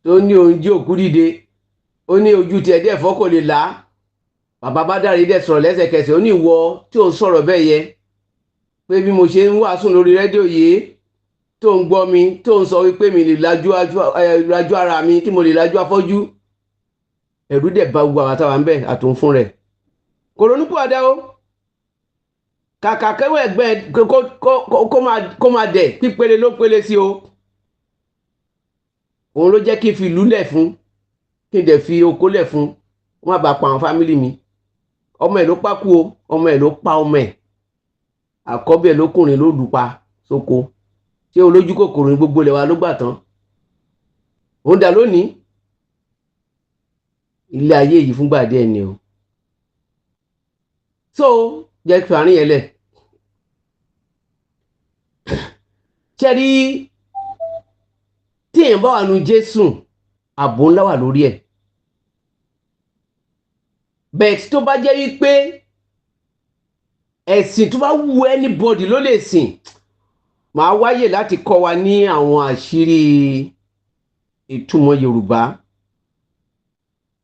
tó ní òun jí òkú dìde." Ó ní ojú tiẹ̀ dẹ̀ fọ́, kò lè là á. Bàbá Bádáre dẹ̀ sọ̀rọ̀ lẹ́sẹ̀kẹsẹ̀. Ó ní, "Ìwọ tí ò ń sọ̀rọ̀ bẹ́ẹ̀ yẹ pé bí mo ṣe ń wàásù lórí rédíò yìí tó ń gbọ́ mi, tó ń sọ wípé mi lè lajú ara mi, tí mo lè lajú afọ́jú." Ẹ̀rú dẹ̀ bá gbogbo àwọn àtàwọn ń bẹ̀ àtòun fún rẹ̀. Kò ronúpìwàdà o. Kàkà kẹwọ́ ẹ̀gbẹ́ kó máa dẹ̀ pípele ló pele sí o. Òun ló jẹ́ kí n fi ìlú lẹ̀ fún, kí n dẹ̀ fi oko lẹ̀ fún, kó má bàa pa àwọn family mi. Ọmọ ẹ̀ ló pákú o. Ọmọ ẹ̀ ló pa ọmọ ẹ̀. Àkọ́bí ẹ̀ lókùnrin ló lù pa sóko. Ṣé olójú kòkòrò ní gbogbo ilẹ̀ wa ló gbà tán? Òun dà lónìí. Ilé ayé yìí fúngbà díẹ̀ ni o. So jẹ́ kí àárín yẹn lẹ̀. Ṣe rí, tí èèyàn bá wà nù Jésù, ààbò ńlá wà lórí ẹ̀. Bẹ́ẹ̀ tó bá jẹ́ wípé ẹ̀sìn tó bá wù anybody ló lè sìn, màá wáyè láti kọ́ wa ní àwọn àṣírí ìtumọ̀ Yorùbá.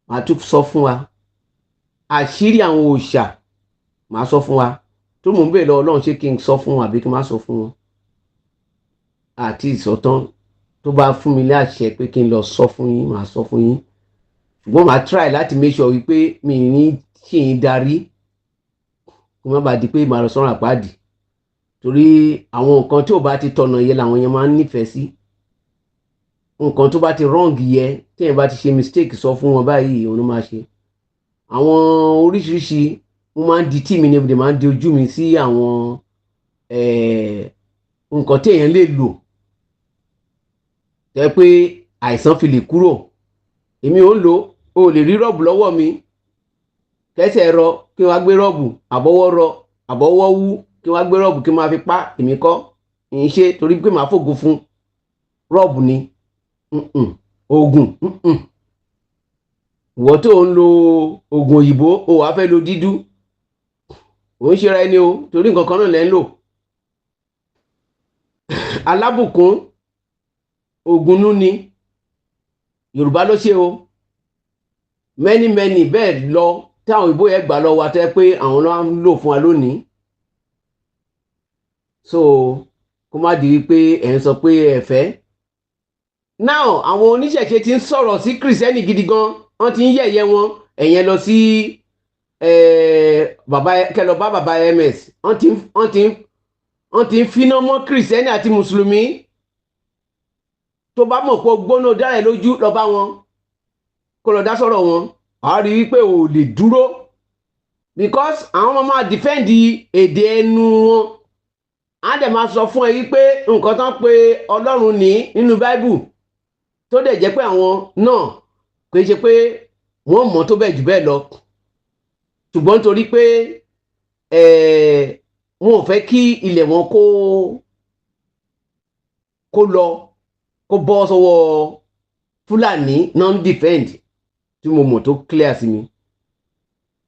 Màá tún sọ fún wa àṣírí àwọn òòṣà. Màá sọ fún wa tó mò ń bèèrè lọ́wọ́ Ọlọ́run, ṣé kí n sọ fún wọn àbí kí n má sọ fún wọn? Àti ìsọ̀tán tó bá fún mi láṣẹ pé kí n lọ sọ fún yín, màá sọ fún yín. Ṣùgbọ́n màá try láti make sure wípé mi ní ṣì ń darí, kó má bàa di pé màá lọ sọ́run àpáàdì, torí àwọn nǹkan tí ò bá ti tọ̀nà yẹn làwọn yẹn máa ń nífẹ̀ẹ́ sí. Nǹkan tó bá ti wrong yẹ, téèyàn bá ti ṣe mistake sọ fún wọn báyìí, òun ló máa ṣe àwọn oríṣiríṣi. Mo máa ń di tí mi ní mo máa ń di ojú mi sí àwọn nǹkan téèyàn lè lò tẹ́ pé àìsàn fi lè kúrò. Èmi ò ń lò ó. Lè rí rọ́ọ̀bù lọ́wọ́ mi, kẹsẹ̀ rọ kí wọ́n á gbé rọ́ọ̀bù, àbọ̀wọ́ rọ, àbọ̀wọ́ wú, kí wọ́n á gbé rọ́ọ̀bù kí wọ́n máa fi pa. Èmi kọ́ ń ṣe, torí pé màá fògo fún rọ́ọ̀bù ni oògùn. Ìwọ tó ń lo oògùn òyìnbó, o wàá fẹ́ lo dídú, ò ń ṣera ẹni o, torí nǹkan kan náà lẹ́ ń lò. Alábùkún, oògùn nú ni, Yorùbá ló ṣe o. Many many bẹ́ẹ̀ lọ táwọn òyìnbó yẹn gbà lọ wa, tẹ́ pé àwọn náà ń lò fún wa lónìí. So kó má di wípé ẹ̀ ń sọ pé ẹ fẹ́. Now, àwọn oníṣẹ̀ṣe ti ń sọ̀rọ̀ sí Kìrìsìtẹ́nì gidi gan. Wọ́n ti ń yẹ̀yẹ́ wọn. Ẹ̀yẹn lọ sí bàbá kẹlọ bá bàbá ms. Wọ́n ti ń finá mọ́ Kìrìsìtẹ́nì àti Mùsùlùmí. Tó bá mọ̀ pé gbóná dára ẹ lójú, lọ bá wọn kó lọ dá sọ̀rọ̀ wọn. Àá rí i pé ò lè dúró, because àwọn ọmọ máa defend èdè ẹnu wọn. Á dẹ̀ máa sọ fún ẹ wípé nǹkan tán pé Ọlọ́run ní nínú Báíbù, tó dẹ̀ jẹ́ pé àwọn náà kì í ṣe pé wọ́n mọ̀ tó bẹ́ẹ̀ jù bẹ́ẹ̀ lọ, ṣùgbọ́n nítorí pé wọn ò fẹ́ kí ilẹ̀ wọn kó lọ, kó bọ́ sọ́wọ́ Fúlàní non defend, tí mo mọ̀ tó clear sí mi.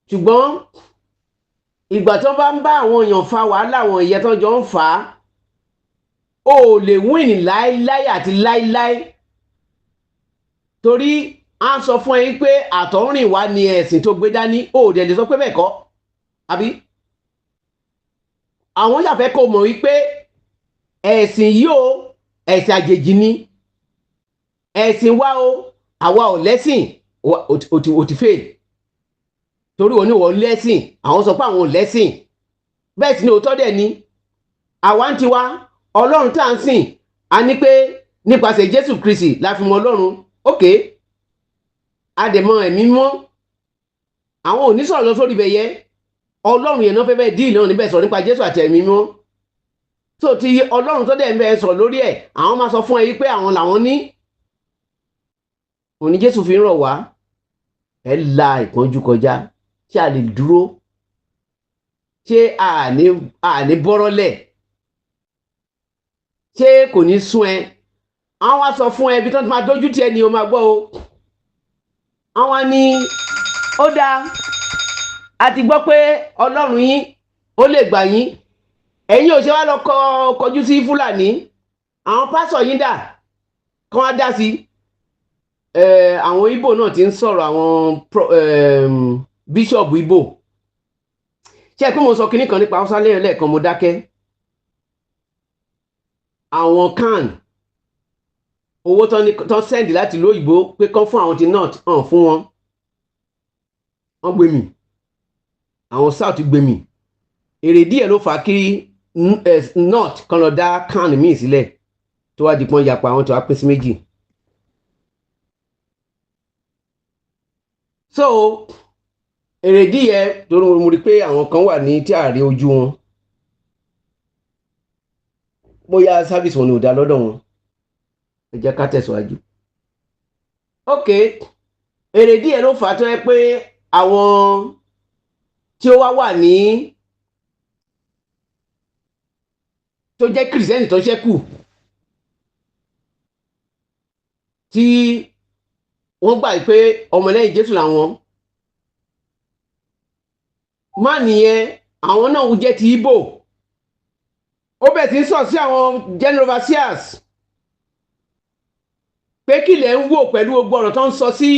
Ṣùgbọ́n ìgbà tó bá ń bá àwọn èèyàn fa wàhálà, àwọn ìyẹn tó jọ ń fà á, o ò lè win láéláé àti láéláé, torí a sọ fún ẹ pé àtọ̀húnrìn wá ní ẹ̀sìn tó gbé dání. O ò dẹ̀ lè sọ pé bẹ́ẹ̀ kọ́, àbí àwọn ṣàfẹ́ kó mọ̀ wípé ẹ̀sìn yìí o, ẹ̀sìn àjèjì ni ẹ̀sìn wa o, àwa ò lẹ́sìn. O ti fail, torí òní wọ́n lẹ́sìn, àwọn sọ pé àwọn ò lẹ́sìn. Bẹ́ẹ̀ sì ni òótọ́ dẹ̀ ni. Àwa ń tiwa, Ọlọ́run tá à ń sìn, a ní pé nípasẹ̀ Jésù Kristi la fi mọ Ọlọ́run. Ok, a dẹ̀ mọ ẹ̀mí mọ́. Àwọn ò ní sọ̀rọ̀ lọ sórí ibẹ̀ yẹ. Ọlọ́run yẹn náà fẹ́ bẹ́ẹ̀ díì náà níbẹ̀ sọ̀rọ̀ nípa Jésù àti ẹ̀mí mọ́. Tó ti Ọlọ́run tó dẹ̀ ń bẹ́ẹ̀ sọ̀rọ̀ lórí ẹ̀, àwọn máa sọ fún ẹ wípé àwọn làwọn ní òní. Jésù fi ń rọ̀ wá. Ẹ la ìpọ́njú kọjá. Ṣé a lè dúró? Ṣé àní bọ́rọ́lẹ̀? Ṣé kò ní sún ẹ? Àwọn á sọ fún ẹ ibi tó ti máa dójú tì ẹ ni o máa gbọ́ o. Àwọn ní ó dáa, a ti gbọ́ pé Ọlọ́run yín ó lè gbà yín, ẹ̀yin ò ṣe wá lọ kọjú sí Fúlàní? Àwọn pásọ̀ yín dà kán wá dá sí? Àwọn Ìgbò náà ti ń sọ̀rọ̀, àwọn bíṣọ̀bù Ìgbò. Ṣé ẹ pé mo sọ kinní kan nípa Haúsá lẹ́ẹ̀kan, mo dákẹ́. Àwọn CAN, owó tán send láti ìlú òyìnbó pé kán fún àwọn ti north hàn fún wọn, wọ́n gbé mì. Àwọn south gbé mì. Èrè díẹ̀ ló fà á kí north kan lọ dá CAN míì sílẹ̀, tó wá di pọ́n yapa, àwọn tó wá pín sí méjì. So èrè díẹ̀ torí mo rí pé àwọn kan wà ní tí àárẹ̀ ojú wọn, bóyá service wọn ni ò dá lọ́dọ̀ wọn. Ẹ jẹ́ ká tẹ̀síwájú. Ok, èrè díẹ̀ ló fà á tó yẹ pé àwọn tí ó wá wà ní tó jẹ́ kìrìsìtẹ́nì tó ṣẹ́kù, tí wọ́n gbà pé ọmọlẹ́yìn Jésù làwọn má nìyẹn, àwọn náà jẹ́ ti Ìgbò. Ó bẹ̀ tí ń sọ sí àwọn general overseers pé kí lẹ̀ ń wò pẹ̀lú gbogbo ọ̀rọ̀ tó ń sọ sí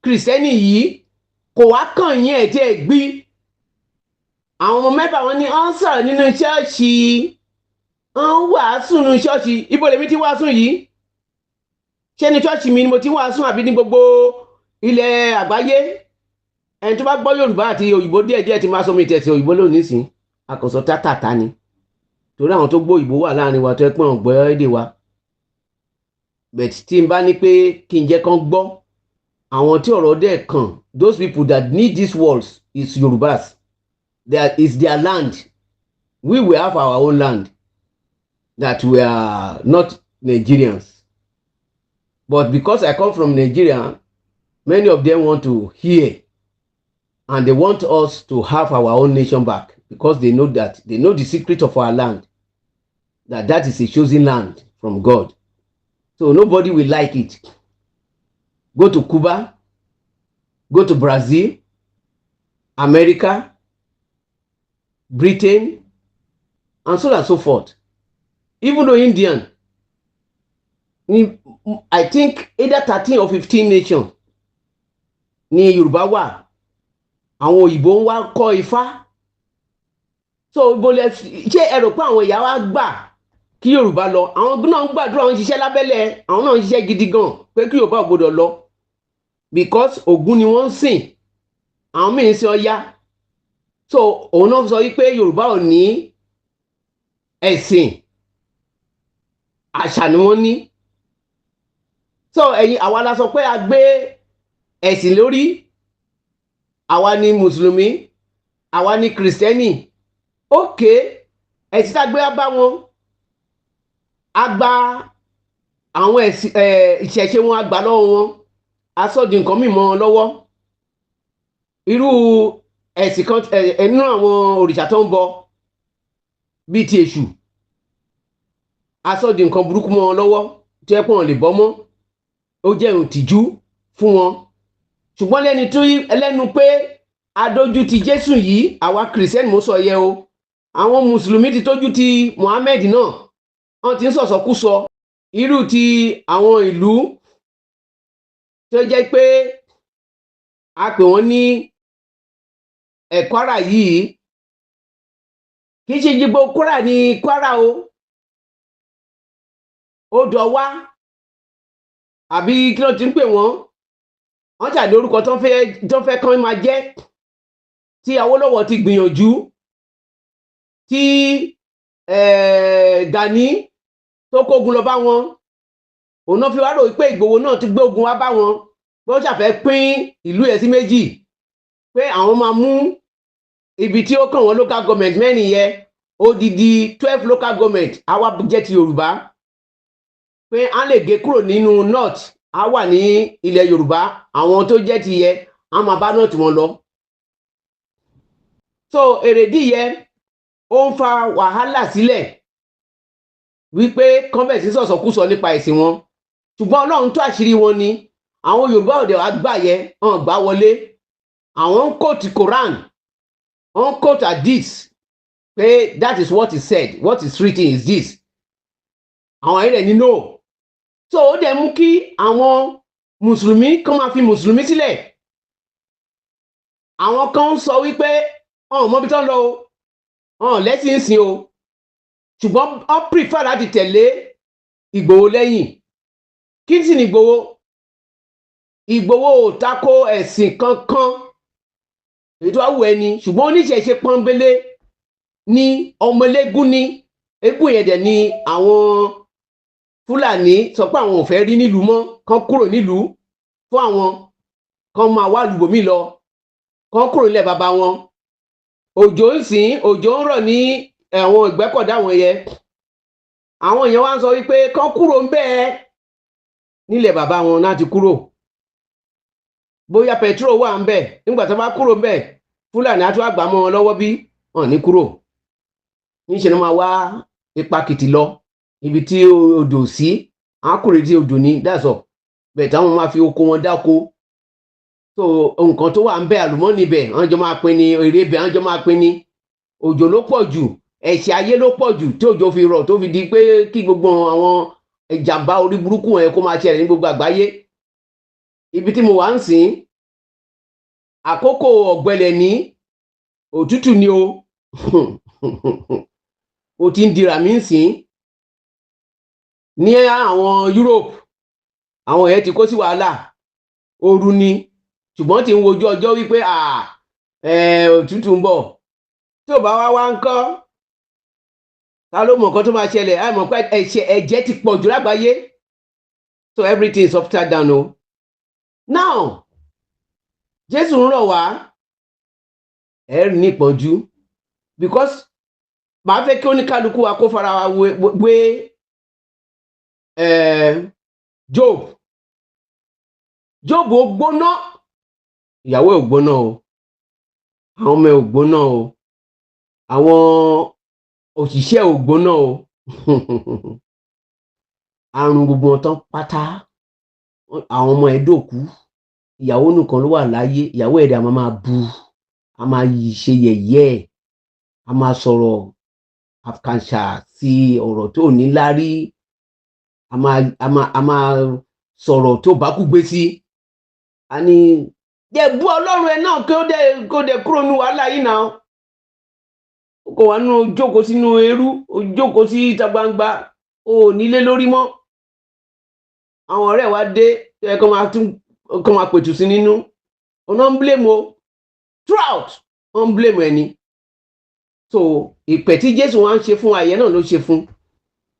kìrìsìtẹ́nì yìí, kò wá kàn yín ẹ̀ tí ẹ̀ gbí. Àwọn ọmọ mẹ́fà wọn ni wọ́n ń sọ̀rọ̀ nínú ṣọ́ọ̀ṣì, wọ́n ń wàásù nínú ṣọ́ọ̀ṣì. Ibo lèmi ti wàásù yìí? Ṣé ní ṣọ́ọ̀ṣì mi ni mo ti wàásù àbí ní gbogbo ilẹ̀ àgbáyé? Ẹni tó bá gbọ́ Yorùbá àti òyìnbó díẹ̀díẹ̀ ti máa sọ mi tẹ̀sí òyìnbó lónìí sí àkànṣọ tátàtà ni, torí àwọn tó gbọ́ òyìnbó wà láàrin wa tó ẹ pọ́n gbọ́ èdè wa. But tí n bá ní pé kí n jẹ́ kán gbọ́, àwọn tí ọ̀rọ̀ dẹ̀ kàn, those people that need these words is Yorùbás. There is their land. We will have our own land, that we are not Nigerians, but because I come from Nigeria, many of them want to hear and they want us to have our own nation back, because they know that they know the secret of our land, that that is a chosen land from God. So nobody will like it. Go to Cuba, go to Brazil, America, Britain, and so on and so forth. Even though Indian, I think either 13 or 15 nations ní Yorùbá wà, àwọn òyìnbó ń wá kọ́ Ifá. So ibo lẹ ṣé ẹ rò pé àwọn ìyá wa gbà kí Yorùbá lọ? Àwọn náà ń gbàdúrà, àwọn ń ṣiṣẹ́ lábẹ́lẹ̀, àwọn náà ń ṣiṣẹ́ gidi gan pé kí Yorùbá ò gbọdọ̀ lọ, because Ògún ni wọ́n ń sìn, àwọn míì ń sin Ọya. So òun náà sọ wípé Yorùbá ò ní ẹ̀sìn, àṣà ni wọ́n ní. So ẹ̀yin, àwa la sọ pé a gbé ẹ̀sìn lórí. Àwa ni mùsùlùmí, àwa ni kìrìsìtẹ́nì. Ókè, ẹ̀sìn tá a gbé wá bá wọn, a gba àwọn ẹ̀sìn ìṣẹ̀ṣe wọn, a gbà lọ́wọ́ wọn, a sọ di nǹkan mímọ́ wọn lọ́wọ́. Irú ẹ̀sìn kan nínú àwọn òrìṣà tó ń bọ bíi ti Èṣù, a sọ di nǹkan burúkú mọ́ wọn lọ́wọ́ tó yẹ pé wọn lè bọ́ mọ́, ó jẹ́ ìtìjú fún wọn. Ṣùgbọ́n lẹ́ni tó lẹ́nu pé adójú ti Jésù yìí, àwa kìrìsìtẹ́nì mo sọ yẹ o, àwọn mùsùlùmí ti tójú ti Muhammed náà, wọ́n ti ń sọ̀sọ̀kúsọ. Irú ti àwọn ìlú tó jẹ́ pé a pè wọ́n ní Kwara yìí, kì í ṣe gbogbo Kwara ní Kwara o, ó dọ̀ wá àbí kí ló ti ń pè wọ́n, wọ́n ṣàdé orúkọ tó ń fẹ́ kán máa jẹ́, tí Awólọ́wọ̀ ti gbìyànjú, tí Gani tó kógun lọ bá wọn, òun náà fi wá rò pé Ìgbòho náà ti gbé ogun wá bá wọn, pé ó ṣàfẹ́ pín ìlú yẹn sí méjì, pé àwọn máa mú ibi tí ó kàn wọ́n, local government mẹ́rin yẹn, odidi 12 local government àwa jẹ́ ti Yorùbá, pé á lè gé kúrò nínú north, á wà ní ilẹ̀ Yorùbá, àwọn tó jẹ́ ti yẹ á máa bá north wọn lọ. So èrèdí yẹn ó ń fa wàhálà sílẹ̀ wípé kọ́ńbẹ̀sì sọ̀sọ̀kúsọ nípa ẹ̀sìn wọn, ṣùgbọ́n Ọlọ́run tó àṣírí wọn ni. Àwọn Yorùbá òde wa gbà yẹ hàn gbà wọlé. Àwọn ń quote Quran, wọ́n ń quote hadith pé that is what is said, what is written is this. Àwọn ayé rẹ̀ ní no. So ó dẹ̀ mú kí àwọn mùsùlùmí kan máa fi mùsùlùmí sílẹ̀. Àwọn kan ń sọ wípé ọ̀hún mọ́bí tán lọ o, ọ̀hún lẹ́sìn ń sìn o, ṣùgbọ́n wọ́n prefer láti tẹ̀lé Ìgbòho lẹ́yìn. Kí sì ni Ìgbòho? Ìgbòho ò tako ẹ̀sìn kankan, èyí tó wá wù ẹni, ṣùgbọ́n oníṣẹ̀ṣe pọ́nbélé ní ọmọ eléégún ní eégún yẹn dẹ̀ ni àwọn Fúlàní sọ pé àwọn ò fẹ́ rí nílùú mọ́, kán kúrò nílùú fún àwọn, kán máa wá lùbòmí lọ, kán kúrò nílẹ̀ bàbá wọn. Òjò ń sìn, òjò ń rọ̀ ní àwọn Ìgbẹ́kọ̀dá wọn yẹn. Àwọn èèyàn wá ń sọ wípé kán kúrò ń bẹ́ẹ̀ nílẹ̀ bàbá wọn láti kúrò. Bóyá petrol wà ń bẹ̀, nígbà tó bá kúrò ń bẹ̀, Fúlàní á tún àgbà mọ́ wọn lọ́wọ́ bí wọn ní kúrò. Níṣẹ́ ni wọ́n máa wá ipa kìtì lọ ibi tí odò sí àákùrẹ́ tí odò ní dáṣọ bẹ́ẹ̀ táwọn máa fi oko wọn dáko. So nǹkan tó wà ń bẹ̀, àlùmọ́ọ́nì bẹ̀, wọ́n jọ máa pín ní èrè bẹ̀, wọ́n jọ máa pín ní. Òjò ló pọ̀ jù, ẹ̀ṣẹ̀ ayé ló pọ̀ jù tí òjò fi rọ̀ tó fi di pé kí gbogbo àwọn ìjàmbá orí burúkú yẹn kó máa ṣẹlẹ̀ ní gbogbo àgbáyé. Ibi tí mo wà ń sìn, àkókò ọ̀gbẹlẹ̀ ní òtútù ni o. O ti ń dira mí ń sìn. Ní àwọn Europe, àwọn yẹn ti kó sí wàhálà ooru ni, ṣùgbọ́n ti ń wojú ọjọ́ wípé òtútù ń bọ̀. Tí ò bá wá wá ń kọ́, ta ló mọ̀ nǹkan tó máa ṣẹlẹ̀? Àìmọ̀ pé ẹ̀ṣẹ̀ ẹ̀jẹ̀ ti pọ̀ jù lágbàáyé. So everything is upside down o. Now Jésù ń rọ̀ wá, ẹ̀ ní ìpọ́njú, because màá fẹ́ kí oníkálukú wa kó fara wa wé Job. Job ó gbóná, ìyàwó ẹ̀ ò gbóná o, àwọn ọmọ ẹ̀ ò gbóná o, àwọn òṣìṣẹ́ ò gbóná o. Àrùn gbogbo wọn tán pátá, àwọn ọmọ ẹ̀ dòkú, ìyàwó nìkan ló wà láyé. Ìyàwó ẹ̀ dẹ̀ a máa bu, a máa ṣe yẹ̀yẹ́ ẹ̀, a máa sọ̀rọ̀ àkànṣà sí ọ̀rọ̀ tó ní lárí, a máa sọ̀rọ̀ tó bá kú gbé sí. A ní jẹ́ bú Ọlọ́run ẹ̀ náà kí ó dẹ̀ kó dẹ̀ kúrò ní wàhálà yìí náà. Ó kò wá nínú jókòó sínú eérú, ó jókòó sí ìta gbangba, ó nílé lórí mọ́. Àwọn ọ̀rẹ́ wa dé tó yẹ kó máa tún kó máa pètù sí nínú, ọ̀nà ń blame o. Throughout, wọ́n ń blame ẹni. So ìpè tí Jésù wá ń ṣe fún ayé náà ló ṣe fún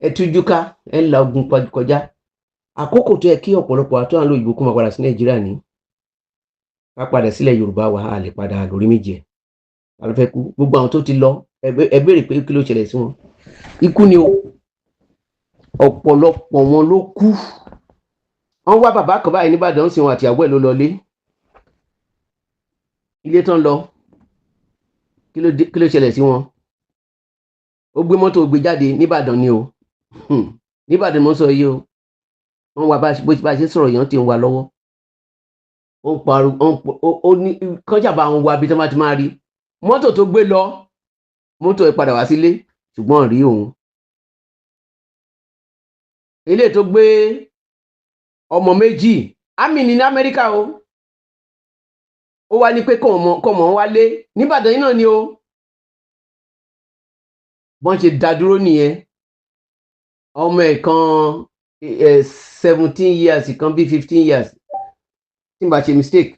ẹ. Tújú ká, ẹ ń la ogun kọjá. Àkókò tó yẹ kí ọ̀pọ̀lọpọ̀ àtúnwà lóyìnbó kó máa padà sí Nàìjíríà ní ká padà sílẹ̀ Yorùbá wa. A lè padà lórí méjì ẹ̀. Ta ló fẹ́ kú? Gbogbo àwọn tó ti lọ, ẹ béèrè pé kí ló ṣẹlẹ̀ sí wọn. Ikú ni o. Ọ̀pọ̀lọpọ̀ wọn ló kú. Wọ́n wá bàbá kan báyìí nìbàdàn sí wọn, àtìyàwó ẹ̀ ló lọlé ilé tán lọ. Kí ló ṣẹlẹ̀ sí wọn? Ó gbé mọ́tò gbé jáde nìbàdàn ni o. Nìbàdàn mo sọ yìí o. Wọ́n wá bá a ṣe sọ̀rọ̀ yẹn, ti ń wá lọ́wọ́. Ó ń pariwo, ó ní kọjá bá àwọn wa bí tí wọ́n bá ti máa rí mọ́tò tó gbé lọ. Mọ́tò ẹ̀ padà wá sílé, ṣùgbọ́n rí òun ilé tó gbé ọmọ méjì àmì ní Amẹ́ríkà o. Ó wá ní pé kọ́mọ wálé nìbàdàn yìí náà ni o. Bọ́n ṣe dá dúró nìyẹn. Ọmọ ẹ̀ kan, 17 years kan, bí 15 years tí n bá ṣe mistake.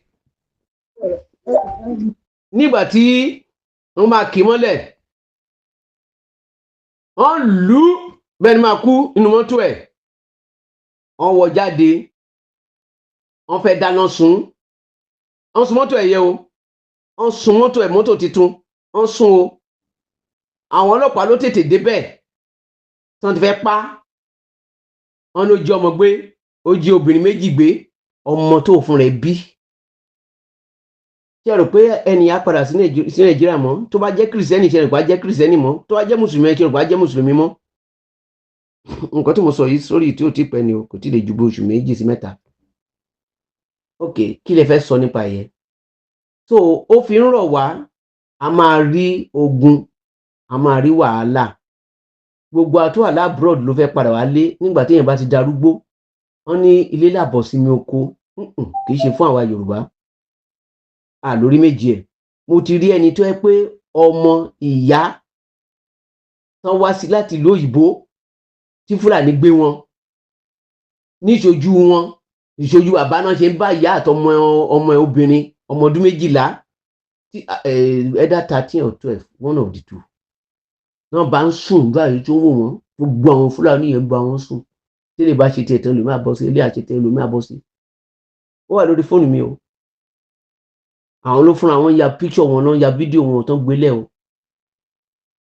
Nígbà tí wọ́n máa kì í mọ́lẹ̀, wọ́n lù ú bẹ́ẹ̀ ni máa kú nínú mọ́tò ẹ̀. Wọ́n wọ jáde, wọ́n fẹ́ dáná sun, wọ́n sun mọ́tò ẹ̀ yẹ o. Wọ́n sun mọ́tò ẹ̀, mọ́tò tuntun wọ́n sun o. Àwọn ọlọ́pàá ló tètè débẹ̀ tí wọ́n ti fẹ́ pa. Wọ́n ló jí ọmọ gbé, ó jí obìnrin méjì gbé, ọmọ tó fún rẹ̀ bí. Ṣé ẹ rò pé ẹnì á padà sí Nàìjíríà mọ́? Tó bá jẹ́ Kìrìsìtẹ́nì, ṣe rò pé á jẹ́ Kìrìsìtẹ́nì mọ́? Tó bá jẹ́ Mùsùlùmí, ṣe rò pé á jẹ́ Mùsùlùmí mọ́? Nǹkan tí mo sọ yìí sórí tí ó ti pẹ́ ni o, kò tí ì lè ju bí oṣù 2 sí 3. Ok, kí lẹ fẹ́ sọ nípa yẹn? So ó fi ń rọ̀ wá, a máa rí ogun, a máa rí wàhálà. Gbogbo àtúwà l'abroad ló fẹ́ padà wálé nígbà téèyàn bá ti darúgbó. Wọ́n ní ilé làbọ̀ sinmi oko. Kì í ṣe fún àwa Yorùbá à lórí méjì ẹ̀. Mo ti rí ẹni tó yẹ pé ọmọ ìyá tán wá sí láti ìlú òyìnbó tí Fúlàní gbé wọn níṣojú wọn, ìṣojú bàbá náà ṣe ń bá ìyá àtọmọ ọmọ ẹ̀ obìnrin, ọmọ ọdún 12 tí either 13 or 12, one of the two náà, bá ń sùn báyìí tó wò wọ́n. Gbogbo àwọn Fúlàní yẹn bá wọn sùn. Tí lè bá ṣe tiẹ̀ tán, lèmi àbọ̀ sí ilé àṣetẹ, lèmi àbọ̀ sí. Ó wà lórí fóònù mi o. Àwọn ló fúnra wọn ya picture wọn náà, ya fídíò wọn tán gbélé o.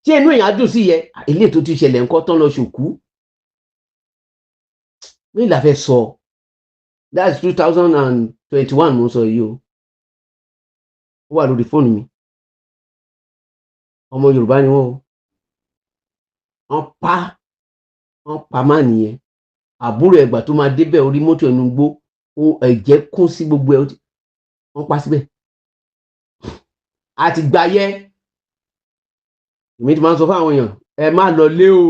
Ṣé inú èèyàn á dùn sí yẹ? Ilé tó ti ṣẹlẹ̀ ńkọ́ tán lọ ṣòkú mí là fẹ́ sọ. That's 2021 mo ń sọ yìí o. Ó wà lórí fóònù mi. Ọmọ Yorùbá ni wọ́n o. Wọ́n pa, wọ́n pa má nìyẹn. Àbúrò ẹ̀gbà tó máa débẹ̀, orí mọ́tò ẹnu gbó, ẹ̀jẹ̀ kún sí gbogbo ẹ̀, wọ́n pa síbẹ̀. Àti gbà yẹ, èmi ti máa ń sọ fún àwọn èèyàn, ẹ má lọ lé o,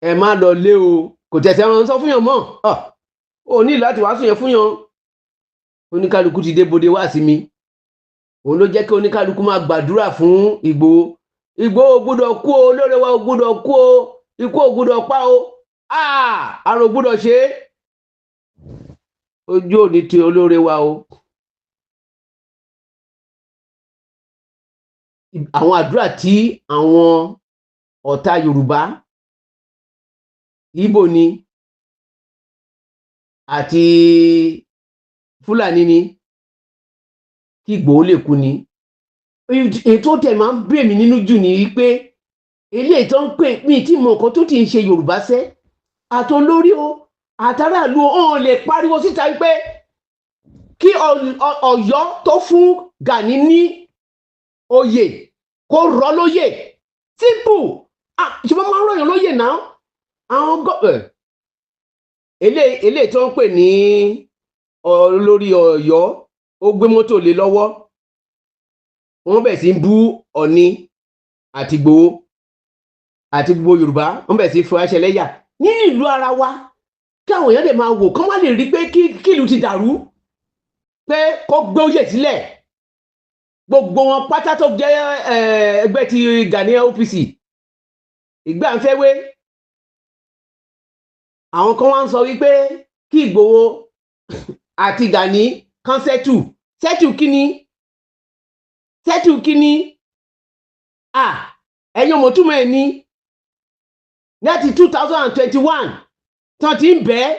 ẹ má lọ lé o. Kò tẹ̀sẹ̀ wọn sọ fún yàn mọ́. Ò ní láti wàásù yẹn fún yàn. Oníkálukú ti dé bode wá sí mi. Òun ló jẹ́ kí oníkálukú máa gbàdúrà fún Ìgbòho. Ìgbòho gbọ́dọ̀ kú o, olóore wa ò gbọ́dọ̀ kú o, ikú ò gbọ́dọ̀ pa o, àrùn ò gbọ́dọ̀ ṣe é. Ojú òní ti olóore wa o. Àwọn àdúrà tí àwọn ọ̀tá Yorùbá, Ìgbò ni àti Fúlàní ni, kí Ìgbòho lè kú ni. Ètò tẹ̀ máa ń bè mí nínú jù ní pé eléyìí tó ń pè mí tí mo nǹkan tó ti ń ṣe Yorùbá sẹ́ àtolórí o, àtàràlú o, ò lè pariwo síta pé kí Ọ̀yọ́ tó fún Gani ní oyè kó rọ̀ lóyè. Simple. Ṣùgbọ́n máa ń rọ̀yàn lóyè náà. Àwọn eléyìí tó ń pè ní olórí Ọ̀yọ́, ó gbé mọ́tò lé lọ́wọ́, wọ́n bẹ̀ sí ń bú Ọ̀ní àti Ìgbòho àti gbogbo Yorùbá. Wọ́n bẹ̀ sí fún aṣẹlẹ́yà nínú ìlú ara wa, kí àwọn èèyàn lè máa wò kán wá lè rí pé kí ìlú ti dàrú, pé kó gbé oyè sílẹ̀. Gbogbo wọn pátá tó jẹ́ ẹgbẹ́ ti Gani, OPC, ìgbà ń fẹ́ wé. Àwọn kan wá ń sọ wípé kí Ìgbòho àti Gani kan settle. Settle kíni? Settle kíni? Ẹ̀yin ọmọ túmọ̀ ẹ̀ ní láti 2021 tán ti ń bẹ́ẹ̀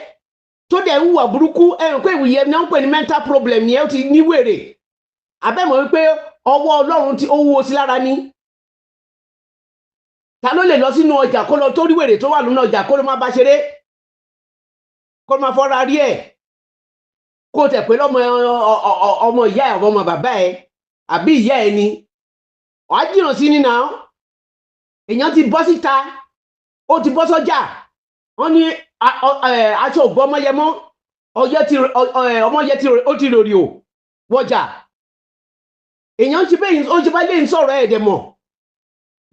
tó dẹ̀ ń hùwà burúkú. Ẹ̀rùn pé ìwòye náà ń pè ní mental problem yẹn, ó ti ní wèrè abẹ́mọ̀ wípé ọwọ́ Ọlọ́run tí ó wúwo sí lára ní. Ta ló lè lọ sínú ọjà kó lọ tó rí wèrè tó wà nínú ọjà, kó ló má bá ṣeré, kó má fọ́ra rí ẹ̀, kó tẹ̀ pé lọ́mọ ọmọ ìyá ẹ̀, ọmọ bàbá ẹ̀, àbí ìyá ẹ̀ ni? Wàá jìnnà sí ni náà. Èèyàn ti bọ́ síta, ó ti bọ́ sọ́jà. Wọ́n ní aṣọ ògbọ́ ọmọyẹmọ́ ọyẹ ti ọmọyẹ ti ó ti rorì ò wọjà. Èèyàn ń ṣe bẹ́ẹ̀, ó ń ṣe bá lè ń sọ̀rọ̀ ẹ̀ dẹ̀ mọ̀.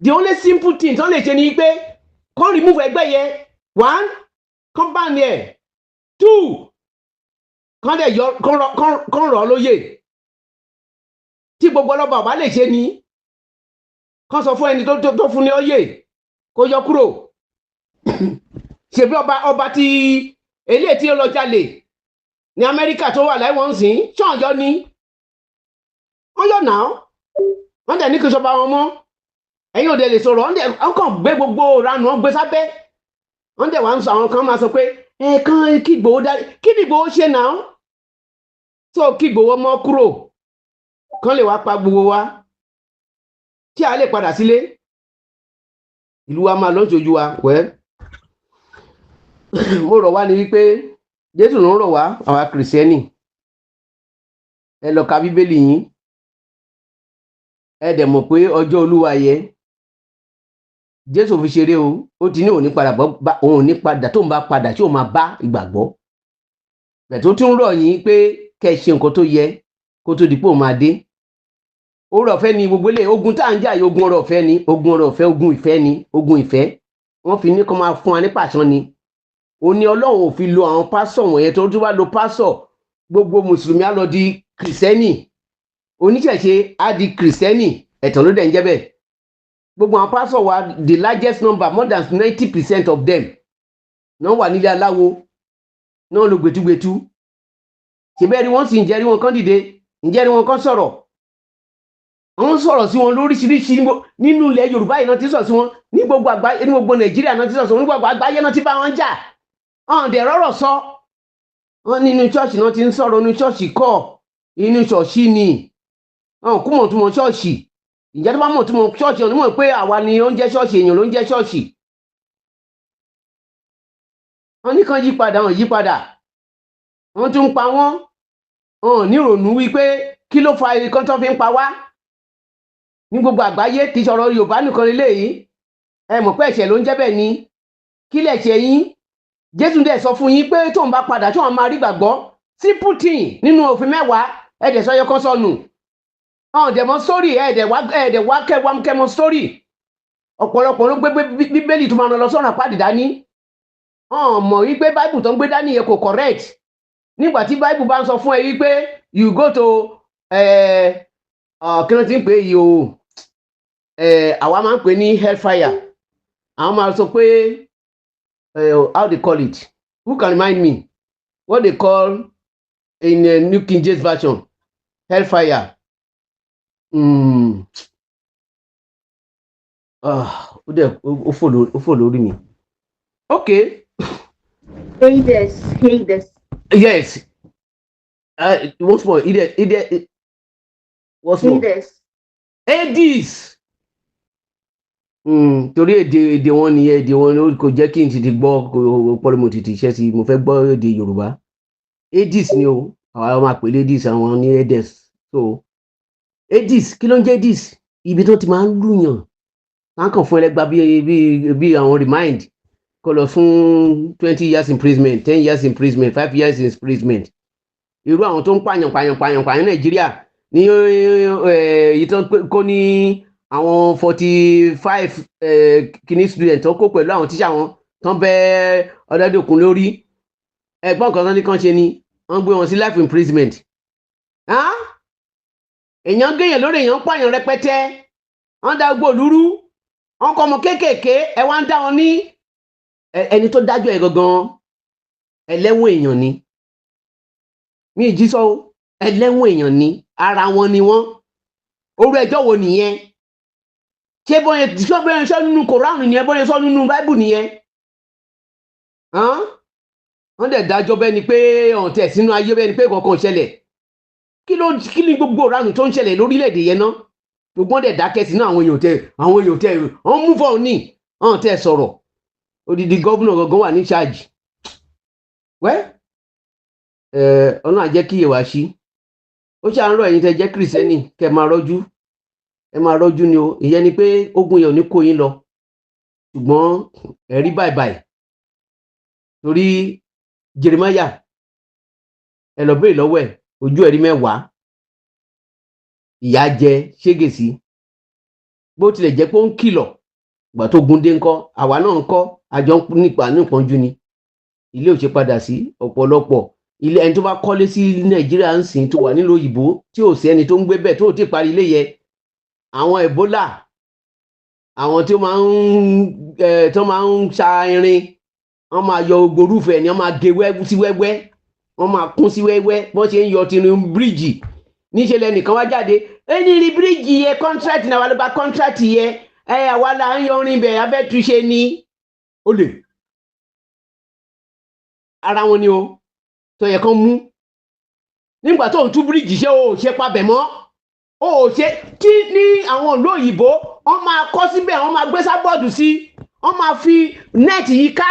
The only simple thing tó lè ṣe ni pé kán remove ẹgbẹ́ yẹn, one, kán ban ẹ̀, two, kán dẹ̀ yọ, kán rọ̀ ọ́ lóyè. Tí gbogbo ọlọ́ba ọba lè ṣe ni kán sọ fún ẹni tó fún ní oyè kó yọ kúrò. Ṣebí ọba tí eléyìí tí ó lọ jalè ní Amẹ́ríkà tó wà láìwọ̀n ń sìn ṣọ́n yọ ni wọ́n yọ̀ náà. Wọ́n dẹ̀ ní kí n sọba wọn mọ́. Ẹ̀yin ò dẹ̀ lè sọ̀rọ̀. Wọ́n dẹ̀ wọ́n kàn gbé gbogbo ìranù wọn gbé sábẹ́. Wọ́n dẹ̀ wá ń sọ, àwọn kan máa sọ pé ẹ̀ẹ̀kan kí Ìgbòho dá. Kí ni Ìgbòho ṣe náà tó kí Ìgbòho mọ́ kúrò, kán lè wá pa gbogbo wa tí a lè padà sílé ìlú wa máa lọ́jọ́jú wa? Wẹ́, mo rọ̀ wá ní wípé Jésù ló ń rọ̀ wá, àwa Kìrìsìtẹ́nì. Ẹ lọ ka Bíbélì yín, ẹ dẹ̀ mọ̀ pé ọjọ́ Olúwa yẹ Jésù fi ṣeré o. Ó ti ní òun ní padà bọ́ òun ní padà, tóun bá padà tí òun máa bá ìgbàgbọ́ bẹ̀, tó tún rọ̀ yín pé kẹ́ ẹ ṣe nǹkan tó yẹ kó tó di pé òun máa dé. Oore ọ̀fẹ́ ni gbogbo ilé ogun tá à ń jà yìí. Ogun ọ̀rọ̀ ọ̀fẹ́ ni, ogun ọ̀rọ̀ ọ̀fẹ́, ogun ìfẹ́ ni. Ogun ìfẹ́ wọ́n fi ní kó máa fún wa ní pàṣán ni. Ó ní Ọlọ́run ò fi lo àwọn pásọ̀ wọ̀nyẹn. Tó tún bá lo pásọ̀, gbogbo mùsùlùmí á lọ di kìrìsìtẹ́nì, oníṣẹ̀ṣe á di kìrìsìtẹ́nì. Ẹ̀tàn ló dẹ̀ ń jẹ́ bẹ́ẹ̀. Gbogbo àwọn pásọ̀ wa, the largest number, more than 90% of them náà wà nílé aláwo náà, lo gbẹtugbẹtu. Ṣèbẹ́ ni wọ́n sì ń jẹ́rí wọn kán dìde, ǹjẹ́ ni wọn kán sọ̀rọ̀. Wọ́n sọ̀rọ̀ sí wọn lóríṣiríṣi nínú ilẹ̀ Yorùbá yìí náà ti sọ̀rọ̀ sí wọn, ní gbogbo àgbáyé, ní gbogbo Nàìjíríà náà ti sọ̀rọ̀ sí wọn, ní gbogbo àgbáyé náà ti bá wọn jà. Ọ̀n dẹ̀ rọ́rọ̀ sọ. Wọ́n nínú ṣọ́ọ̀ṣì náà ti ń sọ̀rọ̀. Nínú ṣọ́ọ̀ṣì kọ́, inú ṣọ́ọ̀ṣì ni. Ọ̀n kú mọ̀ túmọ̀ ṣọ́ọ̀ṣì. Ìjẹ́ tó bá mọ̀ túmọ̀ ṣọ́ọ̀ṣì, ọ̀n mọ̀ pé àwa ni ó ń jẹ́ ṣọ́ọ̀ṣì, èèyàn ló ń jẹ́ ṣọ́ọ̀ṣì. Wọ́n ní kán yí padà, wọ́n yí padà, wọ́n tún ń pa wọ́n. Wọn nírònú wípé kí ló fa ikán tó fi ń pa wá ní gbogbo àgbáyé. Kì í ṣọ̀rọ̀ Yorùbá nìkan lélẹ́yìí. Ẹ mọ̀ pé ẹ̀ṣẹ̀ ló ń jẹ́ bẹ́ẹ̀ ni. Kí lẹ̀ṣẹ̀ yín? Jésù dẹ̀ sọ fún yín pé tóun bá padà, tí wọ́n máa rí gbàgbọ́ sí Putin nínú òfin 10, ẹ̀dẹ̀ sọ yọkọ́ sọnù. Ọ̀n dẹ̀ mọ́ sórí ẹ̀dẹ̀ wá kẹwàá kẹmọ sórí. Ọ̀pọ̀lọpọ̀ ló gbé Bíbélì tó máa lọ sọ́nà àpáàdì dání. Ọ̀n mọ̀ wípé Bible tó ń gbé dání yẹn kò correct. Nígbà tí Bible bá ń sọ fún ẹ wípé you go to kí ló ti ń pè é yìí o, àwa máa ń pè ní hellfire, àwọn máa sọ pé how they call it? Who can remind me what they call in New King James Version hellfire? Ah, ó dẹ̀ ó fò lórí mi. Okay. Hades, Hades. Yes, once more, Hades, Hades, once more. Hades. Hades. Torí èdè wọn nìyẹn, èdè wọn ló kò jẹ́ kí n tètè gbọ́ ọpọlọ mo tètè iṣẹ́ sí. Mo fẹ́ gbọ́ èdè Yorùbá. Hades ni o. Àwa máa pè Hades, àwọn ní Hades. So Hades, kí ló ń jẹ́ Hades? Ibi tó ti máa ń lùyàn, máa ń kàn fún ẹlẹ́gba bí àwọn remind kó lọ fún 20 years imprisonment, 10 years imprisonment, 5 years imprisonment. Irú àwọn tó ń pààyàn pààyàn pààyàn pààyàn Nàìjíríà ní èyí tó ń kó ní àwọn 45 kìíní student tó kó pẹ̀lú àwọn tíṣà wọn tó ń bẹ́ ọ̀dọ́dọ̀kun lórí ẹ̀gbọ́n kan tó ní kàn ṣe ni wọ́n gbé wọn sí life imprisonment. Ah? Èèyàn géèyàn lórí, èèyàn pààyàn rẹpẹtẹ, wọ́n dá gbogbo òlúrú, wọ́n kọ́ ọmọ kéékèèké, ẹ wá ń dá wọn ní ẹni tó dájọ́ ẹ̀ gangan, ẹlẹ́wọ̀n èèyàn ni. Mi ì jí sọ o, ẹlẹ́wọ̀n èèyàn ni, ara wọn ni wọ́n. Orú ẹjọ́ wo nìyẹn? Ṣé bóyá ṣé bóyá sọ nínú Koran nìyẹn? Bóyá sọ nínú Bible nìyẹn? Hàn? Wọ́n dẹ̀ dájọ́ bẹ́ẹ̀ ni pé ọ̀n tẹ̀ sínú ayé bẹ́ẹ̀ ni pé kankan ò ṣẹlẹ̀. Kí ni gbogbo ìranù tó ń ṣẹlẹ̀ lórílẹ̀‐èdè yẹn náà? Gbogbo wọn dẹ̀ dákẹ́ sínú. Àwọn èèyàn tẹ wọ́n mú fọ́ ní ọ̀n tẹ̀ sọ̀rọ̀. Odidi governor gangan wà ní charge. Wẹ́ ẹ, Ọlọ́run á jẹ́ kí ìwà ṣí. Ó ṣáà ń rọ̀ ẹ̀yin tẹ́ jẹ́ kìrìsìtẹ́nì kẹ́ máa rọ́jú, ẹ máa rọ́jú ni o. Ìyẹn ni pé ogun yẹn ò ní kó yín lọ, ṣùgbọ́n ẹ rí báyìí báyìí torí Jeremiah, ẹ lọ béèrè lọ́wọ́ ẹ̀, ojú ẹ̀rí 10 ìyà jẹ ṣégèsí. Bó tilẹ̀ jẹ́ pé ó ń kìlọ̀ ìgbà tó gun dé ńkọ́, àwa náà ńkọ́? Àjọ nípa nípọ́njú ni ilé ò ṣe padà sí ọ̀pọ̀lọpọ̀ ilé. Ẹni tó bá kọ́lé sí Nàìjíríà ń sìn, tó wà nílùú òyìnbó tí ò sí ẹni tó ń gbé bẹ́ẹ̀, tó ò tí ì parí ilé yẹ, àwọn Ebola, àwọn tí ó máa ń ẹ tó máa ń sa irin, wọ́n máa yọ gbogbo rúfẹ́ ni, wọ́n máa gé sí wẹ́wẹ́, wọ́n máa kún sí wẹ́wẹ́. Bọ́n ṣe ń yọ tinú bíríìjì níṣẹ́ lẹ́nìkan wá jáde ẹni rí bíríìjì yẹ. Contract náà wà ló bá contract yẹ ẹ, àwa là ń yọrin bẹ̀ abẹ́túnṣe ni. Ó lè ara wọn ni o tó yẹ kán mú nígbà tó ń tú bíríìjì ṣe o ò ṣe pabẹ̀ mọ́ o ò ṣe tí ní àwọn ìlú òyìnbó, wọ́n máa kọ́ síbẹ̀, wọ́n máa gbé signboard sí, wọ́n máa fi net yìí ká.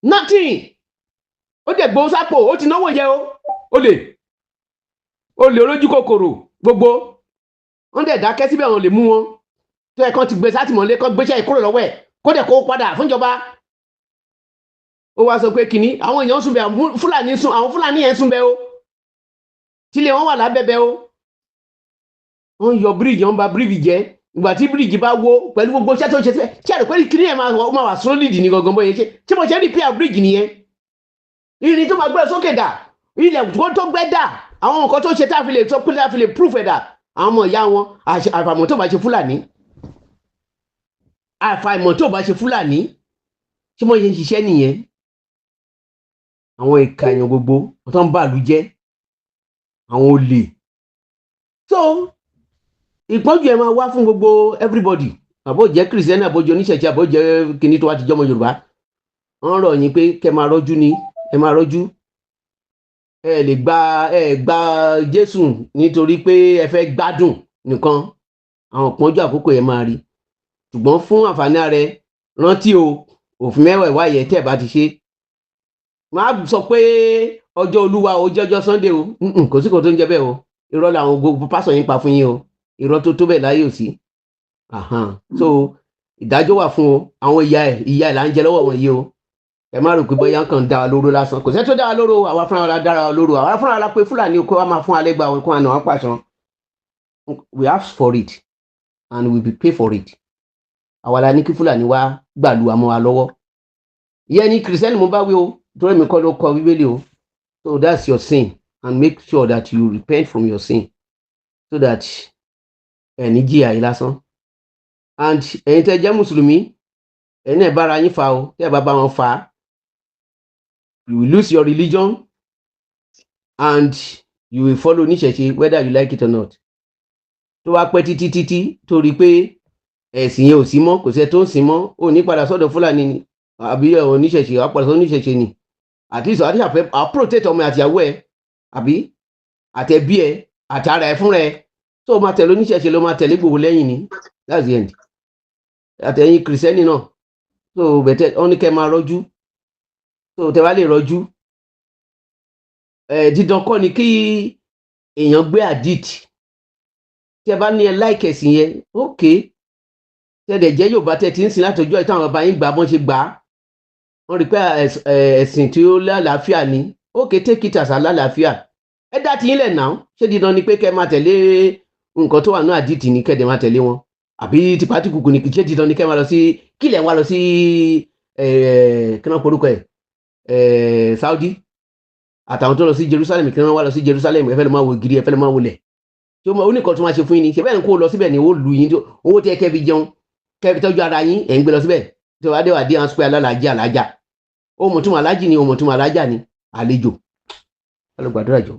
Nothing. Ó dẹ̀ gbowó sápò, ó ti náwó yẹ o. Ó lè Olè olójú kòkòrò gbogbo wọ́n dẹ̀ dákẹ́ síbẹ̀, wọn lè mú wọn tó ẹ̀ kan ti gbé sátìmọ́lé, kan gbéṣẹ́ ìkúrò lọ́wọ́ ẹ̀, kó dẹ̀ kó padà fúnjọba. Ó wá sọ pé kínní àwọn èèyàn ń sùn bẹ, àwọn Fúlàní sùn, àwọn Fúlàní yẹn ń sùn bẹ o, tílé wọn wà lábẹ́bẹ́ o. Wọ́n yọ bíríìjì, wọ́n bà bíríìjì jẹ́. Ìgbà tí bíríìjì bá wó pẹ̀lú gbogbo iṣẹ́ tó ń ṣe síbẹ̀, ṣé àrò pé kínní ẹ̀ máa wà solid ní gangan bóyá ṣe tí mo ṣe ń repair bíríìjì nìyẹn? Irin tó máa gbé sókè dà, ilẹ̀ tó gbẹ́ dà, àwọn nǹkan tó ṣe tá a fi lè sọ pé tá a fi lè proof ẹ̀ dà? Àwọn ọmọ ìyá wọn, àfàìmọ̀ tó bá ṣe Fúlàní, àfàìmọ̀ tó bá ṣe Fúlàní. Ṣé wọ́n ṣe ń ṣiṣẹ́ nìyẹn? Àwọn ìka èèyàn gbogbo tó ń bàlú jẹ́, àwọn olè. So ìpọ́njú ẹ̀ máa wá fún gbogbo everybody, àbó jẹ́ Kìrìsìtẹ́nì, àbó jẹ́ oníṣẹ̀ṣe, àbó jẹ́ kíní tó wá ti jọ́mọ Yorùbá. Wọ́n rọ̀ yín pé kẹ́ máa rọ́jú ni, ẹ máa rọ́jú. Ẹ lè gba, ẹ gba Jésù nítorí pé ẹ fẹ́ gbádùn nìkan. Àwọn ìpọ́njú àkókò yẹn máa rí, ṣùgbọ́n fún àǹfààní rẹ, rántí o, òfin mẹ́wàá yẹn, tẹ́ ẹ bá ti ṣe, máa sọ pé ọjọ́ Olúwa o jẹ́ ọjọ́ Sunday o. Kò sí kò tó ń jẹ́ bẹ́ẹ̀ o. Irọ́ làwọn gbogbo pásọ̀ yín pa fún yín o. Irọ́ tó tó bẹ́ẹ̀ láyé ò sí. So ìdájọ́ wà fún o. Àwọn ìyá ẹ̀, ìyá ẹ̀ là ń jẹ lọ́wọ́ wọn yìí o. Ẹ má rò pé bóyá kàn dá wa lóró lásán. Kò sẹ́ tó dá wa lóró, àwa fúnra wa dára wa lóró. Àwa fúnra wa pé Fúlàní kó wa máa fún alẹ́ gba àwọn kó wa nà wá pàṣán. We ask for it and we will pay for it. Àwa la ní kí Fúlàní wá gbàlú àmọ́ wa lọ́wọ́. Ìyẹn ní Kìrìsìtẹ́nì mo bá wí o, torí mi kọ́ ló kọ Bíbélì o. So that's your sin, and make sure that you repent from your sin so that ẹ ní jìyà yìí lásán. And ẹ̀yin tẹ́ jẹ́ Mùsùlùmí, ẹ̀yin náà bára yín fa o. Tẹ́ ẹ bá bá wọn fa, you will lose your religion and you will follow oníṣẹ̀ṣe whether you like it or not. Tó wá pẹ́ títí títí, torí pé ẹ̀sìn yẹn ò sí mọ́, kò sẹ́ tó ń sìn mọ́, ò ní padà sọ́dọ̀ Fúlàní ni àbí oníṣẹ̀ṣe, wàá padà sọ́dọ̀ oníṣẹ̀ṣe ni. At least àti àfẹ́ à protect ọmọ àtìyàwó ẹ àbí àtẹ̀bí ẹ àtàrà ẹ fúnra ẹ. Tó o máa tẹ̀lé oníṣẹ̀ṣe ló máa tẹ̀lé gbogbo lẹ́yìn ni. That's the end. Àtẹ̀yìn Kìrìsìtẹ́nì náà, so bẹ̀tẹ̀ wọ́n ní kẹ́ máa rọ́jú. So tẹ́ bá lè rọ́jú ẹ̀, dídán kọ́ ni kí èèyàn gbé hadith. Tí ẹ bá ní ẹ like ẹ̀sìn yẹn, ok, tẹ́ dẹ̀ jẹ́ Yorùbá, tẹ́ ti ń sìn látọjọ́ ìtàn àwọn bàbá yín gbà bọ́n ṣe gbà á, wọ́n rí pé ẹ̀sìn tí ó lálàáfíà ni. Ok, take it as alálàáfíà. Ẹ dá tiyín lẹ̀ náà. Ṣé dídán ni pé kẹ́ máa tẹ̀lé nǹkan tó wà ní hadith ni, kẹ́ dẹ̀ máa tẹ̀lé wọn, àbí tipátìkùkù ni? Ṣé dídán ni kẹ́ máa lọ sí kílẹ̀ wá lọ sí kí wọ́n porúkọ ẹ̀, Saudi, àtàwọn tó lọ sí Jerusalem, kí wọ́n wá lọ sí Jerusalem? Ẹ fẹ́ lọ máa wo gidi, ẹ fẹ́ lọ máa wọlẹ̀ tí ó ní nǹkan tó máa ṣe fún yín ni. Ṣe bẹ́ẹ̀ ni kó lọ síbẹ̀ ni ó lu yín, owó tí ẹ kẹ́ fi jẹun, kẹ́ fi tọ́jú ara yín, ẹ̀ ń gbé lọ síbẹ̀. Tí wàá dé wàá dé àwọn square alálàájì, alájà, ó mọ̀ tún alájì ni, ó mọ̀ tún alájà ni, àlejò. Ẹ lọ gbàdúrà jọ.